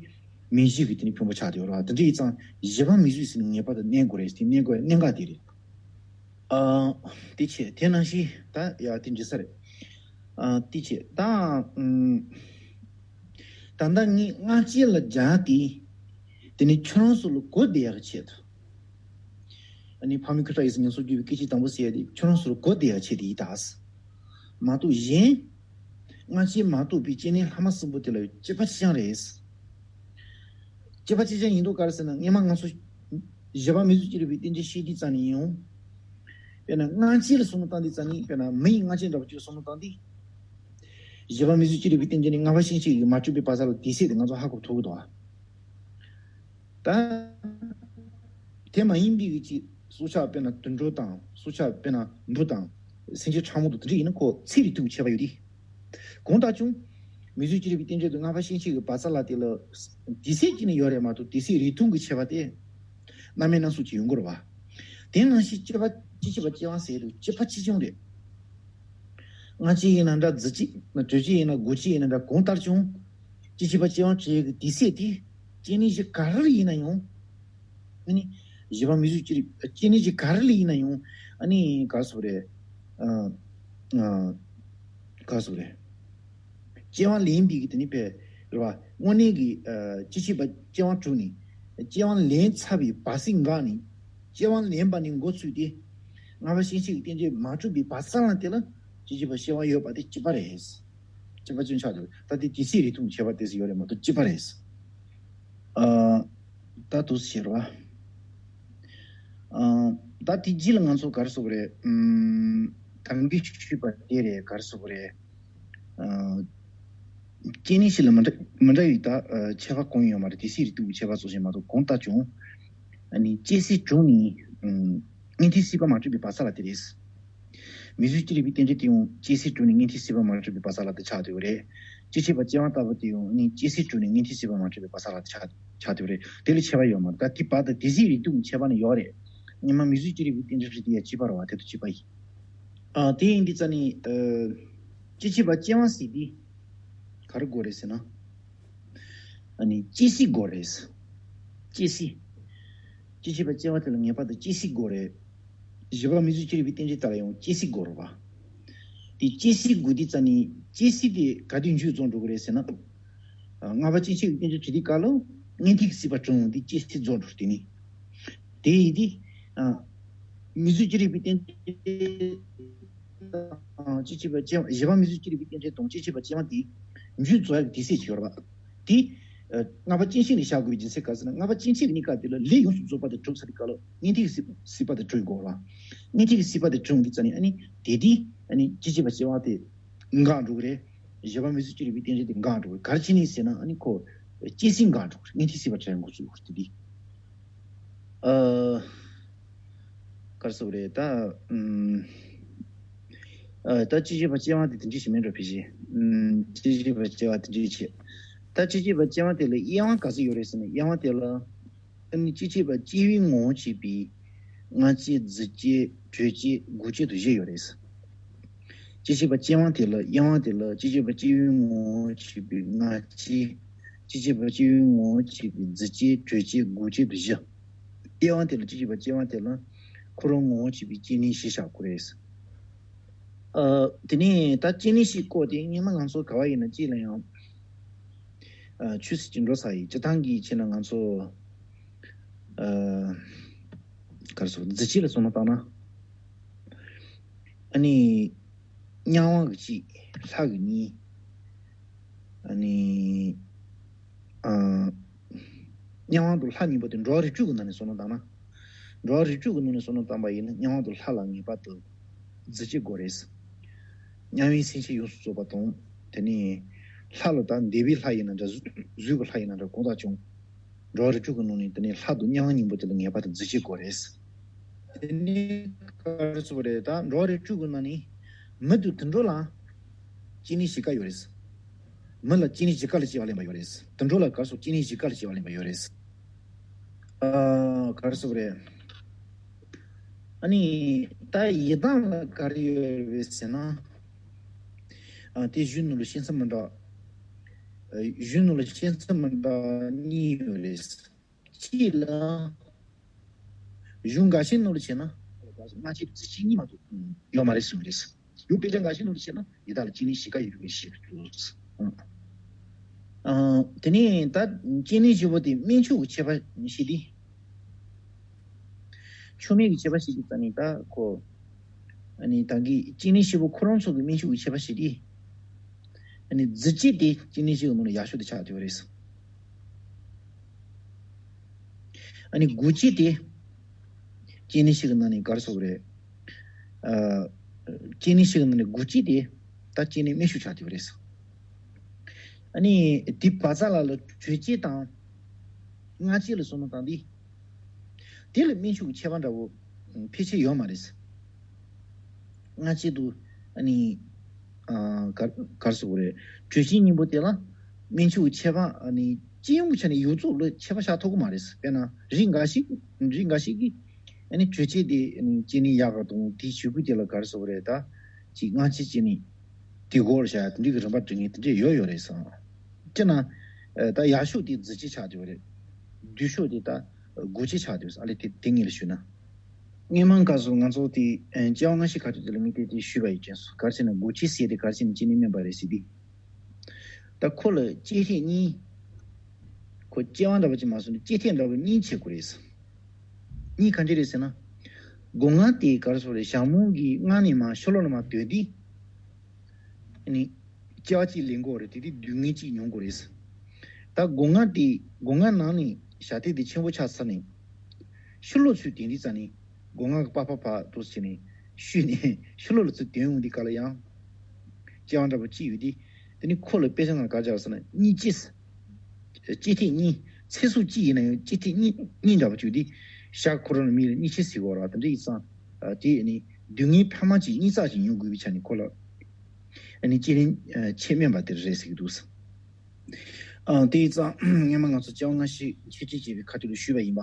མིང་གཞི་གི་དེ་ནི་ཕུང་པོ་ཆགས་ཏེ་ཡོད་རེད་བ། དེ་འདྲ་ཡིན་ཙང་བཞི་པ་མིང་གཟུགས་ཟེར་ནས་ངེས་པར་དུ་གནས་དགོས་རེད། དེ་གནས་དགོས་གནད་འགག་དེ་རེད། ཨ། དེ་བྱས། དེ་ནང་བཞིན་ད་ཡ་དེ་འདྲ་ས་རེད། ཨ། དེ་བྱས་ད། ཨུམ། ད་ལྟ་ངས་སྔ་ཕྱི་ལ་སྦྱར་ཏེ། དེ་ནི་ཁྱོད་རང་ཚོ་ལ་གོ་བདེ་ཡག་ཆེད་དུ། ཨ་ནི་ཕ་མའི་སྐད་གྲགས་ཡིན་ཟེར་ཉེར་ཚོགས་བརྗོད་པའི་སྐད་ཅིག་དང་པོ་ཟེར་ཡ་དེ་ཁྱོད་རང་ཚོ་ལ་གོ་བདེ་ཡག་ཆེད་དུ་ཡིན་ད། མ་གཏོགས་གཞན། སྔ་ཕྱི་མ་གཏོགས་པའི་སྐྱེ་གནས་ལྷག་མ་གསུམ་པོ་དེ་ལ་ཡང་སྐྱེས་པ་གཅིག་རྐྱང་རེད། སྐྱེས་པ་གཅིག་རྐྱང་ཡིན་དུས་ག་རེ་ཟེར་ན། སྔོན་མ་ང་ཚོ་བཞི་པ་མིང་གཟུགས་ཅི་རིགས་པའི་རྟེན་འབྲེལ་བཤད་དུས་ཙམ་ནས་ཡང་། དཔེར་ན་སྔ་ཕྱི་ལ་བསམ་བློ་བཏང་དུས་ཙམ་ནས། དཔེར་ན་མི་ཡི་སྔ་ཕྱི་འདྲ་པོ་ཅིག་བསམ་བློ་བཏང་དུས། བཞི་པ་མིང་གཟུགས་ཅི་རིགས་པའི་རྟེན་འབྲེལ་ནི་ལྔ་པ་སྐྱེ་མཆེད་ཀྱི་མ་གྲུབ་པའི་བར་མཚམས་ལ་དེ་ཚེ་དེ་ང་ཚོ་ཧ་གོ་ཐུབ་ཀྱི་འདུག་ཨ། ད། དེ་མ་ཡིན་པའི་གི་ཅིག་སྲོག་ཆགས་དཔེར་ན་དུད་འགྲོ་དང་། སྲོག་ཆགས་དཔེར་ན་འབུ་དང་། སེམས་ཅན་ཕྲ་མོ་དང་དེ་འདྲ་ཡིན་ན་ཁོ་ཚེ་རིང་ཐུང་གི་ཁྱད་པར་ཡོད་དེ། གང་ལྟར་ཀྱང་། མིང་གཟུགས་ཅི་རིགས་པའི་རྟེན་འབྲེལ་དུ་ལྔ་པ་སྐྱེ་མཆེད་ཀྱི་བར་མཚམས་ལ་དེ་ལ། དེ་ཚེ་གཅིག་ནི་ཡོད་རེད་མ་གཏོགས་དེ་ཚེ་རིང་ཐུང་གི་ཁྱད་པར་དེ། སྣ་མིན་སྣ་ཚོགས་ཅིག་ཡོང་གི་རེད་བ། དེ་ནང་བཞིན་སྐྱེ་བ་སྐྱེ་མཆེད་པ་སྐྱེ་བ་ཟེར་དུས་སྐྱེས་པ་གཅིག་རྐྱང་རེད། སྔ་ཕྱི་ཡིན་ན་འདྲ། དུས་ཕྱི། དུས་ཕྱི་ཡིན་ན་འགོ་ཕྱི་ཡིན་ན་འདྲ། གང་ལྟར་ཀྱང་། སྐྱེ་མཆེད་པ་སྐྱེ་བ་བྱེད་ཀྱི་དུས་ཚོད་དེ། སྐྱེ་གནས་གཞི་ག་རེ་ལ་ཡིན་ན་ཡང་། ཨ་ནི། བཞི་པ་མིང་གཟུགས་ཅི་རིགས། སྐྱེ་གནས་གཞི་ག་རེ་ལ་ཡིན་ན་ཡང་། ཨ་ནི་ག་རེ་ཟེར་དགོས་རེད། ཨ། ཨ། ག་རེ་ཟེར་དགོས་རེད། སྐྱེ་བ་ལེན་པའི་གི་དེ་ནི་དཔེ་རེད་བ། དངོས་གནས་ཀྱི། ཨ། སྐྱེ་མཆེད་པ་སྐྱེ་བ་དྲུག་ནི། སྐྱེ་བ་ལེན་ཚར་བའི་བར་སྲིད་འགག་ནི། སྐྱེ་བ་ལེན་པ་ནས་འགོ་ཚུགས་ཏེ། ལྔ་པ་སྐྱེ་མཆེད་ཀྱི་རྟེན་འབྲེལ་མ་གྲུབ་པའི་བར་མཚམས་ལ་དེ་ལ་སྐྱེ་མཆེད་པ་སྐྱེ་བ་ཡོད་པ་དེ་སྐྱེས་པ་རེད། སྐྱེས་པ་ཅན་ཆགས་འདུག་ད་དེ་དེ་སྲིད་རིགས་མཐུན་ཁྱད་པར་དེ་སྲིད་ཡོད་རེད་མ་གཏོགས་སྐྱེས་པ་རེད། ཨ། ད་དུ་ཟེར་བ། ཨ། ད་དེ་རྗེས་ལ་ང་ཚོ་ག་རེ་ཟེར་དགོས་རེད། ཨམ། ད་གིན་ཞུས་པ་དེ་རེད། ག་རེ་ཟེར་དགོས་རེད། ཨ། སྐྱེ་གནས་སྤྱི་ལ་མི་འདྲ་མི་འདྲ་བའི་ད་ཨ་ཁྱད་པར་གང་ཡང་ཡོད་མ་རེད། དེ་སྲིད་རིགས་མཐུན་གྱི་ཁྱད་པར་སོགས་ཅིག་མ་གཏོགས་གང་ལྟར་ཀྱང་། ཨ་ནི་སྐྱེ་སྲིད་གྲོལ་ནས། ཨམ། གནས་ཐིག་སྲིད་པ་མ་གྲུབ་པའི་བར་མཚམས་ལ་དེ་རེད། མིང་གཟུགས་ཅན་རིགས་པའི་རྟེན་འབྲེལ་དེ་ཡང་སྐྱེ་སྲིད་གྲོལ་ནས་གནས་ཐིག་སྲིད་པ་མ་གྲུབ་པའི་བར་མཚམས་ལ་དེ་ཆགས་བསྡད་ཡོད་རེད། སྐྱེ་མཆེད་པ་སྐྱེ་བ་ལྟ་བུ་དེ་ཡང་ནི་སྐྱེ་སྲིད་གྲོལ་ནས་གནས་ཐིག་སྲིད་པ་མ་གྲུབ་པའི་བར་མཚམས་ལ་དེ་ཆགས་ཆགས་བསྡད་ཡོད་རེད། དེ་ལ་ཁྱད་པར་ཡོད་མ་རེད། ད་དེ་བར་དུ་དེ་སྲིད་རིགས་མཐུན་ཁྱད་པར་ནི་ཡོད་རེད། སྔོན་མ་མིང་གཟུགས་ཅན་རིགས་པའི་རྟེན་འབྲེལ་རིགས་དེ་ཡང་སྐྱེས་པ་རེད་བ། དེ་དུ་སྐྱེས་པ་ཡིན། ཨ། དེ་ཡིན་དུས་ཙ་ནི། ཨ། སྐྱེ་མཆེད་པ་སྐྱེ་བ་སྲིད་དེ་ག་རེ་དགོས་རེད་ཟེར་ན། ཨ་ནི་སྐྱེ་སྲིད་དགོས་རེད། སྐྱེ་སྲིད། སྐྱེ་མཆེད་པ་སྐྱེ་བ་དེ་ལ་ངེས་པར་དུ་སྐྱེ་སྲིད་དགོས་རེད། བཞི་པ་མིང་གཟུགས་ཅན་རིགས་པའི་རྟེན་འབྲེལ་ལྟར་ཡང་སྐྱེ་སྲིད་དགོས་རེད་བ། དེ་སྐྱེ་སྲིད་དགོས་དུས་ཙ་ནི་སྐྱེ་སྲིད་དེ་ག་དུས་མཇུག་རྫོགས་འགྲོ་གི་རེད་ཟེར་ན། ལྔ་པ་སྐྱེ་མཆེད་ཀྱི་རྟེན་འབྲེལ་གྲུབ་དུས་སྐབས་ལ་གནས་ཐིག་གི་སྲིད་པ་གྲུབ་འོང་དུས་སྐྱེ་སྲིད་རྫོགས་འགྲོ་དེ་ནི། དེ་ཡིན་དུས། ཨ། མིང་གཟུགས་ཅན་རིགས་པའི་རྟེན་འབྲེལ་དང་སྐྱེ་མཆེད་པ་སྐྱེ་བ། བཞི་པ་མིང་གཟུགས་ཅན་རིགས་པའི་རྟེན་འབྲེལ་དང་སྐྱེ་མཆེད་པ་སྐྱེ་བ་དེ་མཇུག་རྫོགས་ཡག་གི་དུས་ཚོད་ཅིག་ཡོད་རེད་བ། དེ། ཨ། ལྔ་པ་སྐྱེ་མཆེད་ནས་བཞག་དགོས་པའི་རྒྱུ་མཚན་ག་རེ་ཟེར་ན། ལྔ་པ་སྐྱེ་མཆེད་ཀྱི་གནས་སྐབས་དེ་ལ་ལས་ཡོངས་སུ་རྫོགས་པ་དེ་གྲུབ་ཚར་དུས་སྐབས་ལ་གནས་ཐིག་གི་སྲིད་པ་དེ་གྲུབ་དགོས་རེད་བ། གནས་ཐིག་གི་སྲིད་པ་དེ་གྲུབ་འོང་དུས་ཙ་ནི་ཨ་ནི་དེ་དུས་ཨ་ནི་སྐྱེ་མཆེད་པ་སྐྱེ་བ་དེ་འགག་འགྲོ་གི་རེད། བཞི་པ་མིང་གཟུགས་ཅན་རིགས་པའི་རྟེན་འབྲེལ་དེ་འགག་འགྲོ་གི་རེད། ག་རེ་བྱས་ནས་ཟེར་ན་ཨ་ནི་ཁོ་སྐྱེ་སྲིད་འགག་འགྲོ་གི་རེད། གནས་ཐིག་སྲིད་པ་དྲན་དགོས་ཚུལ་དེ་དུས། ཨ། ག་རེ་ཟེར་དགོས་རེད་ད། ཨུམ། ཨ། ད་སྐྱེ་མཆེད་པ་སྐྱེ་བ་དེ་དེ་འདྲ་ཞིག་མིན་འགྲོ་ཕལ་ཆེར། ཨུམ། སྐྱེ་མཆེད་པ་སྐྱེ་བ་དེ་འདྲ་ཆེ། ད་སྐྱེ་མཆེད་པ་སྐྱེ་བ་དེ་ལ་དབྱེ་བ་ག་ཚོད་ཡོད་རེད་ཟེར་ན། དབྱེ་བ་དེ་ལ་ཨ་ནི་སྐྱེ་མཆེད་པ་སྐྱེ་བོའི་ངོ་བོ་བྱེད་པའི་མངལ་སྐྱེས་རྫུས་སྐྱེས་དྲོད་སྐྱེས་འགོས་སྐྱེས་དུ་བཞི་ཡོད་རེད། སྐྱེ་མཆེད་པ་སྐྱེ་བ་དེ་ལ་དབྱེ་བ་དེ་ལ་སྐྱེ་མཆེད་པ་སྐྱེ་བོའི་ངོ་བོ་བྱེད་པའི་མངལ་སྐྱེས། སྐྱེ་མཆེད་པ་སྐྱེ་བོའི་ངོ་བོ་བྱེད་པའི་རྫུས་སྐྱེས་དྲོད་སྐྱེས་འགོས་སྐྱེས་དུ་བཞི། དབྱེ་བ་དེ་ལ་སྐྱེ་མཆེད་པ་སྐྱེ་བ་དེ་ལ་ཁོ་རང་ངོ་བོ་བྱེད་པའི་སྐྱེ་གནས་བཞི་བཞག་དགོས་རེད། ཨ། དེ་ནས་ད་སྐྱེ་གནས་བཞིའི་སྐོར་དེ་སྔོན་མ་ང་ཚོ་ག་བ་ཡིན་ན་ཅིག་ལ་ཡང་། ཨ། ཆོས་སྲིད་ཀྱི་འགྲོ་ས་ཡི་སྤྱི་བཏང་གི་ཆེད་ན་ང་ཚོ། ཨ། ག་རེ་ཟེར། རྫུས་སྐྱེས་ལ་བསམ་བློ་བཏང་ན། ཨ་ནི། དམྱལ་བ་གི་གཅིག་ལྷ་གི་གཉིས། ཨ་ནི། ཨ། དམྱལ་བ་དང་ལྷ་གཉིས་པོ་དེ་འགྲོ་བ་རིགས་དྲུག་གི་ནང་ནས་བསམ་བློ་བཏང་ན། འགྲོ་བ་རིགས་དྲུག་གི་ནང་ནས་བསམ་བློ་བཏང་པ་ཡིན་ན་དམྱལ་བ་དང་ལྷ་ལ་ངེས་པར་དུ་རྫུས་སྐྱེས་དགོས་རེད། དམྱལ་བའི་སེམས་ཅན་ཡོངས་སུ་རྫོགས་པ་དང་། དེ་ནས་ལྷ་ལ་ད་འདས་པའི་ལྷ་ཡིན་ན་འདྲ། གཟུགས་གཟུགས་ཀྱི་ལྷ་ཡིན་ན་འདྲ། གང་དག་ཀྱང་འགྲོ་བ་རིགས་དྲུག་གི་ནང་ནས་དེ་ནས་ལྷ་དང་དམྱལ་བ་གཉིས་པོ་དེ་ལ་ངེས་པར་དུ་རྫུས་སྐྱེས་དགོས་རེད། དེ་ནས་ག་རེ་ཟེར་དགོས་རེད། ད་འགྲོ་བ་རིགས་དྲུག་གི་ནང་ནས་མི་དང་དུད་འགྲོ་ལ་སྐྱེ་གནས་བཞི་ཀ་ཡོད་རེད། མི་ལ་སྐྱེ་གནས་བཞི་ཀ་ལ་སྐྱེ་བ་ལེན་པ་ཡོད་རེད། དུད་འགྲོ་ལ་ག་རེ་ཟེར། སྐྱེ་གནས་བཞི་ཀ་ལ་སྐྱེ་བ་ལེན་པ་ཡོད་རེད། ཨ། ག་རེ་ཟེར་དགོས་རེད། ཨ་ནི་ད་ཡི་དྭགས་ལ་ག་རེ་ཡོད་རེད་ཟེར་ན། ཨ། དེ་གཞུང་ནང་ལ་ཤེས་ཚད་མི་འདྲ། ཨ། གཞུང་ནང་ལ་ཤེས་ཚད་མི་འདྲ་གཉིས་ཡོད་རེད། གཅིག་ལ། གཞུང་འགའ་ཤས་ནང་ལ་བྱས་ན། མངལ་སྐྱེས་རྫུས་སྐྱེས་གཉིས་མ་གཏོགས་ཡོད་མ་རེད་གསུངས་རེད། ཡང་དཔེ་ཆ་འགའ་ཤས་ནང་ལ་བྱས་ན་ཡི་དྭགས་ལ་སྐྱེ་གནས་བཞི་ཀ་ཡོད་པའི་ཤེས་ཐུབ། ཨ། དེ་ནས་ད་སྐྱེ་གནས་བཞི་པོ་དེ་སྨན་ཕྱུགས་ཀྱི་ཁྱད་པར་ཞིག་དེ། ཕྱུགས་སྨན་གྱི་ཁྱད་པར་ཞིག་དེ་ཙ་ནི་ད་ཁོ། ཨ་ནི་ད་གི་སྐྱེ་གནས་བཞི་པོ་ཁོ་རང་ཚོ་གི་སྨན་ཕྱུགས་ཀྱི་ཁྱད་པར་ཞིག་དེ། ཨ་ནི་རྫུས་སྐྱེས་དེ་སྐྱེ་གནས་བཞི་གི་ནང་ནས་ཡག་ཤོས་དེ་ཆགས་བསྡད་པ་རེད། ཨ་ནི་འགོས་སྐྱེས་དེ་སྐྱེ་གནས་བཞི་གི་ནང་ནས་ག་རེ་ཟེར་དགོས་རེད། ཨ། སྐྱེ་གནས་བཞི་གི་ནང་ནས་འགོས་སྐྱེས་དེ་ད་སྐྱེ་གནས་དམན་ཤོས་ཆགས་བསྡད་པ་རེད། ཨ་ནི་དེ་བར་མཚམས་ལ་ལ་དྲོད་སྐྱེས་དང་མངལ་སྐྱེས་ལ་བསམ་བློ་བཏང་དུས། དེ་ལ་སྨན་ཕྱུགས་ཀྱི་ཁྱད་པར་འདྲ་བོ་ཕལ་ཆེར་ཡོད་མ་རེད། མངལ་སྐྱེས་དུ་ཨ་ནི། ཨ། ག་ག་རེ་ཟེར་དགོས་རེད། དྲོད་སྐྱེས་གཉིས་པོ་དེ་ལ་སྨན་ཕྱུགས་ཀྱི་ཁྱད་པར། ཨ་ནི་སྤྱི་ཡོངས་ཀྱི་ཆ་ནས་ཡོངས་རྫོགས་ལ་ཁྱད་པར་ཆགས་ཐུབ་ཀྱི་མ་རེད། དཔེར་ན་རིགས་འགའ་ཞིག་རིགས་འགའ་ཞིག་གིས་ཨ་ནི་དྲོད་སྐྱེས་དེ་ཨ་ནི་སྐྱེ་གནས་ཡག་ག་དང་དེའི་ཇུས་འགོད་དེ་ལ་ག་རེ་ཟེར་དགོས་རེད། ད་ཅིག་མངལ་སྐྱེས་སྐྱེ་གནས་དེ་སྐོར་བྱ་ཡ་དེ་འདྲའི་གི་རིམ་པ་སྒྲིག་མཁན་དེ་འདྲས་ཡོད་ཡོད་རེད་བསམ། སྤྱིར་ན། ཨ། ད་ཡག་ཤོས་དེ་རྫུས་སྐྱེས་ཆགས་བསྡད་པ་རེད། སྡུག་ཤོས་དེ་ད་འགོས་སྐྱེས་ཆགས་བསྡད་པ་རེད། ཨ་ལས་དེ་དེ་ངེས་ལ་ཞུས་ན། སྔོན་མ་སྐབས་སུ་ང་ཚོ་དེ་ཨ་སྐྱེ་བ་སྔ་ཕྱི་ཁ་ཐུག་དེ་ལ་ངས་དེ་དེ་ཞུས་པ་ཡིན་ཅན་སོ། ག་རེ་ཟེར་ན་འགོས་སྐྱེས་ཟེར་དེ་ག་རེ་ཟེར་ན་སྐྱེ་གནས་དམན་པ་རེད་ཟེར་དུས། ད་ཁོ་ལ་སྐྱེ་ཐེངས་གཉིས། ཁོ་སྐྱེ་བ་འདྲ་པོ་ཅིག་མ་སོང་ནས་སྐྱེ་ཐེངས་འདྲ་པོ་གཉིས་བྱེད་དགོས་རེད། གཉིས་ག་འདྲ་རེད་ཟེར་ན། སྒོ་ང་དེ་ག་རེ་ཟེར་རེད། ཞྭ་མོ་གི་མངལ་ནས་མར་ཤོ་ལོ་ལ་མར་དོན་དུས། ཨ་ནི་སྐྱེ་བ་གཅིག་ལེན་དགོས་རེད། དེ་དུས་སྡུག་བསྔལ་གཅིག་མྱོང་དགོས་རེད། ད་སྒོ་ང་དེ་སྒོ་ང་ནང་ནས་ཞྭ་ཐིག་དེ་ཆེན་པོ་ཆགས་ཚར་ནས། ཤོ་ལོ་ཚུར་དོན་དུས་ཙམ་ནས་སྒོ་ང་གི་པགས་པ་ཕར་འདུག་སེ་བྱས་ནས་བཤུས་ནས་ཤོ་ལོ་ལ་ཚུར་དོན་འོང་དུས་སྐབས་ལ་ཡང་། སྐྱེ་བ་འདྲ་པོ་གཅིག་ཡོད་དུས། དེ་ནི་ཁོ་ལ་དཔེ་ཆ་ནང་ག་རེ་བྱས་ཟེར་ན་གཉིས་སྐྱེས། སྐྱེས་ཐེངས་གཉིས། ཚེ་སྲོག་གཅིག་ཡིན་ན་ཡང་སྐྱེས་ཐེངས་གཉིས་གཉིས་འདྲ་པོ་བྱུང་དུས། ཞྭ་ཁོ་རང་ལ་མི་ལ་གཉིས་སྐྱེས་ཟེར་གོ་ར། དེ་འདྲ་ཡིན་ཙང་། ཨ། དེ་ནི་སྡུག་བསྔལ་འཕར་མ་གཅིག་གཉིས་ཙམ་ཞིག་མྱོང་དགོས་པའི་ཆ་ནས་ཁོ་ལ། ཨ་ནི་སྐྱེས་ལན་ཆེས་དམན་པ་དེ་རེད་ཟེར་གྱི་འདུག། ཨ། དེ་ཡིན་ཙང་སྔན་མ་ང་ཚོ་སྐྱེ་བ་སྔ་ཕྱི་འཆད་ཁྲིད་བྱས་པའི་ཁ་ཐུག་ལ་ཞུས་པ་ཡིན་པ།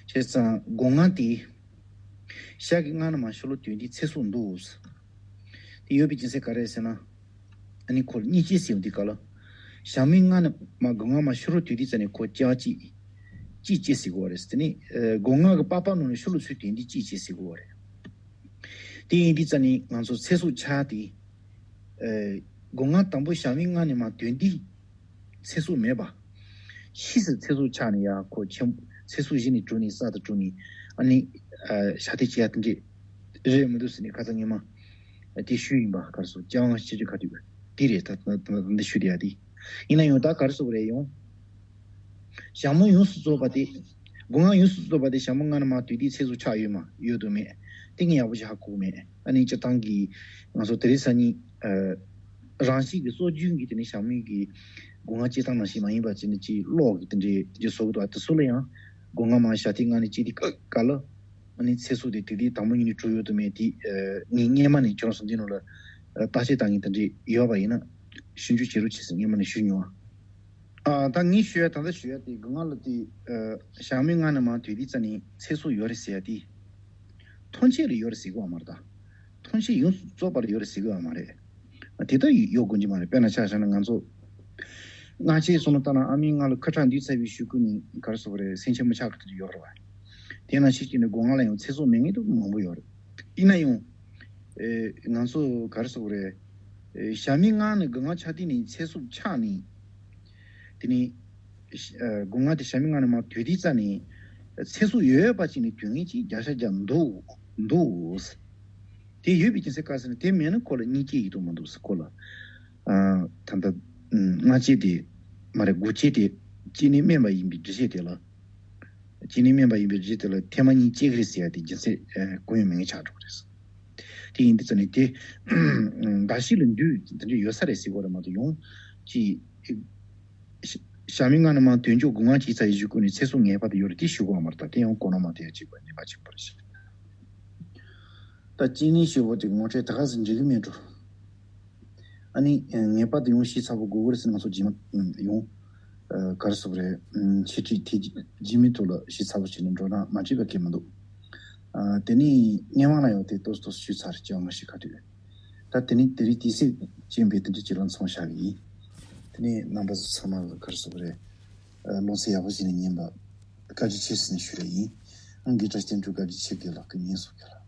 བྱས་ཙང་སྒོ་ང་དེ། ཞྭ་གི་མངལ་ནས་མར་ཤོ་ལོ་དོན་དུས་ཚེ་སྲོག་འདུག། དེ་ཡོད་པའི་རྒྱུ་མཚན་ག་རེ་རེད་ཟེར་ན། ཨ་ནི་ཁོ་གཉིས་སྐྱེས་ཟེར་བ་འདི་ག་ལ། ཞྭ་མོའི་མངལ་ནས་མར་སྒོ་ང་མར་ཤོ་ལོ་དོན་དུས་ཙམ་ནས་ཁོ་སྐྱེ་བ་གཅིག། གཅིག་སྐྱེས་ཟེར་གོ་བ་རེད། དེ་ནི། ཨ། སྒོ་ང་གི་པགས་པ་ནང་ནས་ཤོ་ལོ་ཚུར་དོན་དུས་གཅིག་སྐྱེས་ཟེར་གོ་བ་རེད། དེ་ཡིན་དུས་ཙམ་ནས་ང་ཚོ་ཚེ་སྲོག་ཆགས་ཏེ། ཨ། སྒོ་ང་དང་པོ་ཞྭ་མོའི་མངལ་ནས་མར་དོན་དུས། ཚེ་སྲོག་མེད་པ། ཕྱིས་སུ་ཚེ་སྲོག་ཆགས་ནས་ཡང་ཁོ་ཆེན། ཚེ་སྲོག་གཞི་ནས་གྲུབ་ནས་གསར་དུ་གྲུབ་ནས། ཨ་ནི། ཨ། ཞྭ་ཐིག་སྐྱེ་ཡ་དེ་འདྲས་རེད་མི་འདུག་ཟེར་ནས་ཁ་སང་ཉི་མ་དེ་ཞུས་ཡིན་པ། ག་རེ་ཟེར། སྐྱེ་བ་སྔ་ཕྱི་ཁ་ཐུག་དེ་རེད། ད་ད་ད་འདི་ཞུ་བསྡད་ཡ་དེ། ཡིན་ན་ཡང་ད་ག་རེ་ཟེར་དགོས་རེད་ཡང་། ཞྭ་མོ་ཡོངས་སུ་རྫོགས་པ་དེ། སྒོ་ང་ཡོངས་སུ་རྫོགས་པ་དེ་ཞྭ་མོ་མངལ་ནས་མར་དོན་དུས་ཚེ་སྲོག་ཆགས་ཡོད་མ་ཡོད་དུ་མེད། དེ་ངས་ཡག་པོ་ཞིག་ཧ་གོ་མེད། ཨ་ནི་སྤྱིར་བཏང་གི་ང་ཚོ་དེ་རིང་སང་ཉིན། ཨ། རང་བཞིན་གྱི་སྲོལ་རྒྱུན་གྱི་དེ་ནི་ཞྭ་མོའི་གི་སྒོ་ང་སྐྱེ་སྟངས་ནང་བཞིན་མ་ཡིན་པ་ཅིག་ནི་ཅིག་གློག་གི་དེ་འདྲའི་དེ་འདྲའི་བཟོ་གི་འདུག། ཨ། དེ་ཚོ་ལ་ཡང་སྒོ་ང་མར་ཞྭ་ཐིག་མངལ་ནས་སྐྱེས་དུས་སྐབས་ལ། ཨ་ནི་ཚེ་སྲོག་དེ་དེ་དུས་དང་པོ་ཉིད་ནས་གྲུབ་ཡོད་དུ་མེད་དེ། ཨ། ངས་སྔན་མ་ནས་ཁྱོད་རང་ཚོ་འདི་ནང་ལ། ཨ། བརྟག་དཔྱད་བཏང་མཁན་དེ་འདྲས་ཡོད་པ་ཡིན་ན་ཞིབ་འཇུག་བྱེད་རོགས་བྱེད་ཟེར་སྔན་མ་ནས་ཞུས་མྱོང་། ཨ། ད་ངས་ཞུ་ཡ། ད་ལྟ་ཞུ་ཡ་དེ་སྒོ་ང་ལ་དེ། ཨ། ཞྭ་མོའི་མངལ་ནས་མར་དོན་དུས་ཙམ་ནས་ཚེ་སྲོག་ཡོད་རེད་ཟེར་ཡ་དེ། ཐོན་སྐྱེད་ལ་ཡོད་རེད་ཟེར་གི་ཡོད་མ་རེད་ད། ཐོན་སྐྱེད་ཡོངས་སུ་རྫོགས་པ་ལ་ཡོད་རེད་ཟེར་གི་ཡོད་མ་རེད། དེ་ལྟར་ཡོད་དགོས་ཀྱི་མ་རེད། དཔེར་ན་ཆ་བཞག་ན་ང་ཚོ་མངལ་སྐྱེས་སོང་ན། ལྟ་ན་ཨ་མའི་མངལ་ལ་ཁ་ཁྲག་འདུས་ཚར་བའི་གཞུག་གུ་ནས་ག་རེ་ཟེར་དགོས་རེད། སེམས་ཅན་མི་ཆགས་ཀྱི་དེ་ཡོད་རེད་བ། དེ་ནང་བཞིན་བྱས་ནས་སྒོ་ང་ལ་ཡང་ཚེ་སྲོག་མེད་མཁན་དེ་མང་པོ་ཡོད་རེད། ཡིན་ན་ཡང་། ཨེ། ང་ཚོ་ག་རེ་ཟེར་དགོས་རེད། ཨེ། ཞྭ་མོའི་མངལ་ནས་སྒོ་ང་ཆགས་དུས་ནས་ཚེ་སྲོག་ཆགས་ནས། དེ་ནས། ཨ། སྒོ་ང་དེ་ཞྭ་མོའི་མངལ་ནས་མར་དོན་དུས་ཙམ་ནས་ཚེ་སྲོག་ཡོད་པ་ཅིག་ནས་དོན་མཁན་ཅིག་བརྒྱ་ཆ་བརྒྱ་འདུག། འདུག། དེ་ཡོད་པའི་རྒྱུ་མཚན་ག་རེ་ཟེར་ན། དེ་མེད་ན་ཁོ་ལ་གཉིས་སྐྱེས་ཡོད་དོ་མི་འདུག་ཟེར། ཁོ་ལ། ཨ། ད་ལྟ་ཨ། མངལ་སྐྱེས་དེ་མ་རེད། འགོ་སྐྱེས་དེ་སྐྱེས་ནས་སྨིན་པ་ཡིན་པའི་འགྲེལ་བཤད་དེ་ལ། སྐྱེས་ནས་སྨིན་པ་ཡིན་པའི་རྒྱུ་དེ་ལ་ཐེངས་མ་གཉིས་སྐྱེ་གི་རེད་ཟེར་ཡ་དེ་རྒྱུ་མཚན། ཨ། གང་ཡང་མེད་མཁན་ཆགས་འགྲོ་གི་རེད། དེ་ཡིན་དུས་ཙམ་ནས་དེ། ཟླ་ཕྱེད་ལ་འདུས་དེ་འདྲ་ཡོད་ས་རེད་ཟེར་གོ་རེད་མ་གཏོགས། ཡང་ཅིག་ཞྭ་མོའི་མངལ་ནས་མར་དོན་ཅོག་སྒོ་ང་སྐྱེས་ཚར་ཡི་གཞུག་གུ་ནས་ཚེ་སྲོག་ངེས་པར་དུ་ཡོད་རེད་དེ་ཞུ་གོ་མ་རེད། ད་དེ་ཡང་གོ་ནོར་མ་དེ་ཡ་གཅིག་པ་ཉེན་ཁ་ཆེན་པོ་རེད། ད་སྐྱེས་ནས་ཞུ་བོ་དེ་ངོ་སྤྲོད་ད་ག་ཟེ་འགྲིག་གི་མེད་འགྲོ། ཨ་ནི་ངེས་པར་དུ་ཡང་ཤེས་ཚ་པོ་དགོས་ཀྱི་རེད་ཟེར་ང་ཚོ་རྗེས་མ་ཡང་ག་རེ་ཟེར་དགོས་རེད། འཆད་ཁྲིད་དེ་རྗེས་མའི་ཐོག་ལ་ཤེས་ཚ་པོ་བྱས་ནས་འགྲོ་ན་མ་འགྲིག་པ་གང་ཡང་མི་འདུག། དེ་ནས་སྔན་མ་ལ་ཡང་དེ་ཏོག་ཙམ་ཏོག་ཙམ་ཞུས་ཚར་རེད། སྐྱེ་བ་སྔ་ཕྱི་ཁ་ཐུག། ད་དེ་ནས་དེ་རིང་དུས་ཚོད་ཅན་པའི་དེ་འདྲ་ཅིག་ལ་མཚམས་བཞག་གི་ཡིན། དེ་ནས་རྣམ་པ་ཚོ་ཚང་མ་ལ་ག་རེ་ཟེར་དགོས་རེད། ལོ་ཚད་ཡག་པོ་བྱས་ནས་ཉན་པ་བཀའ་དྲིན་ཆེ་ཟེར་ནས་ཞུ་རེ་ཡིན། ཨང་གི་ཏྲ་སྟེན་འབྲུ་བཀའ་དྲིན་ཆེ་གེ་ལགས་ཀྱི་ཉན་སོང་གེ་ལགས།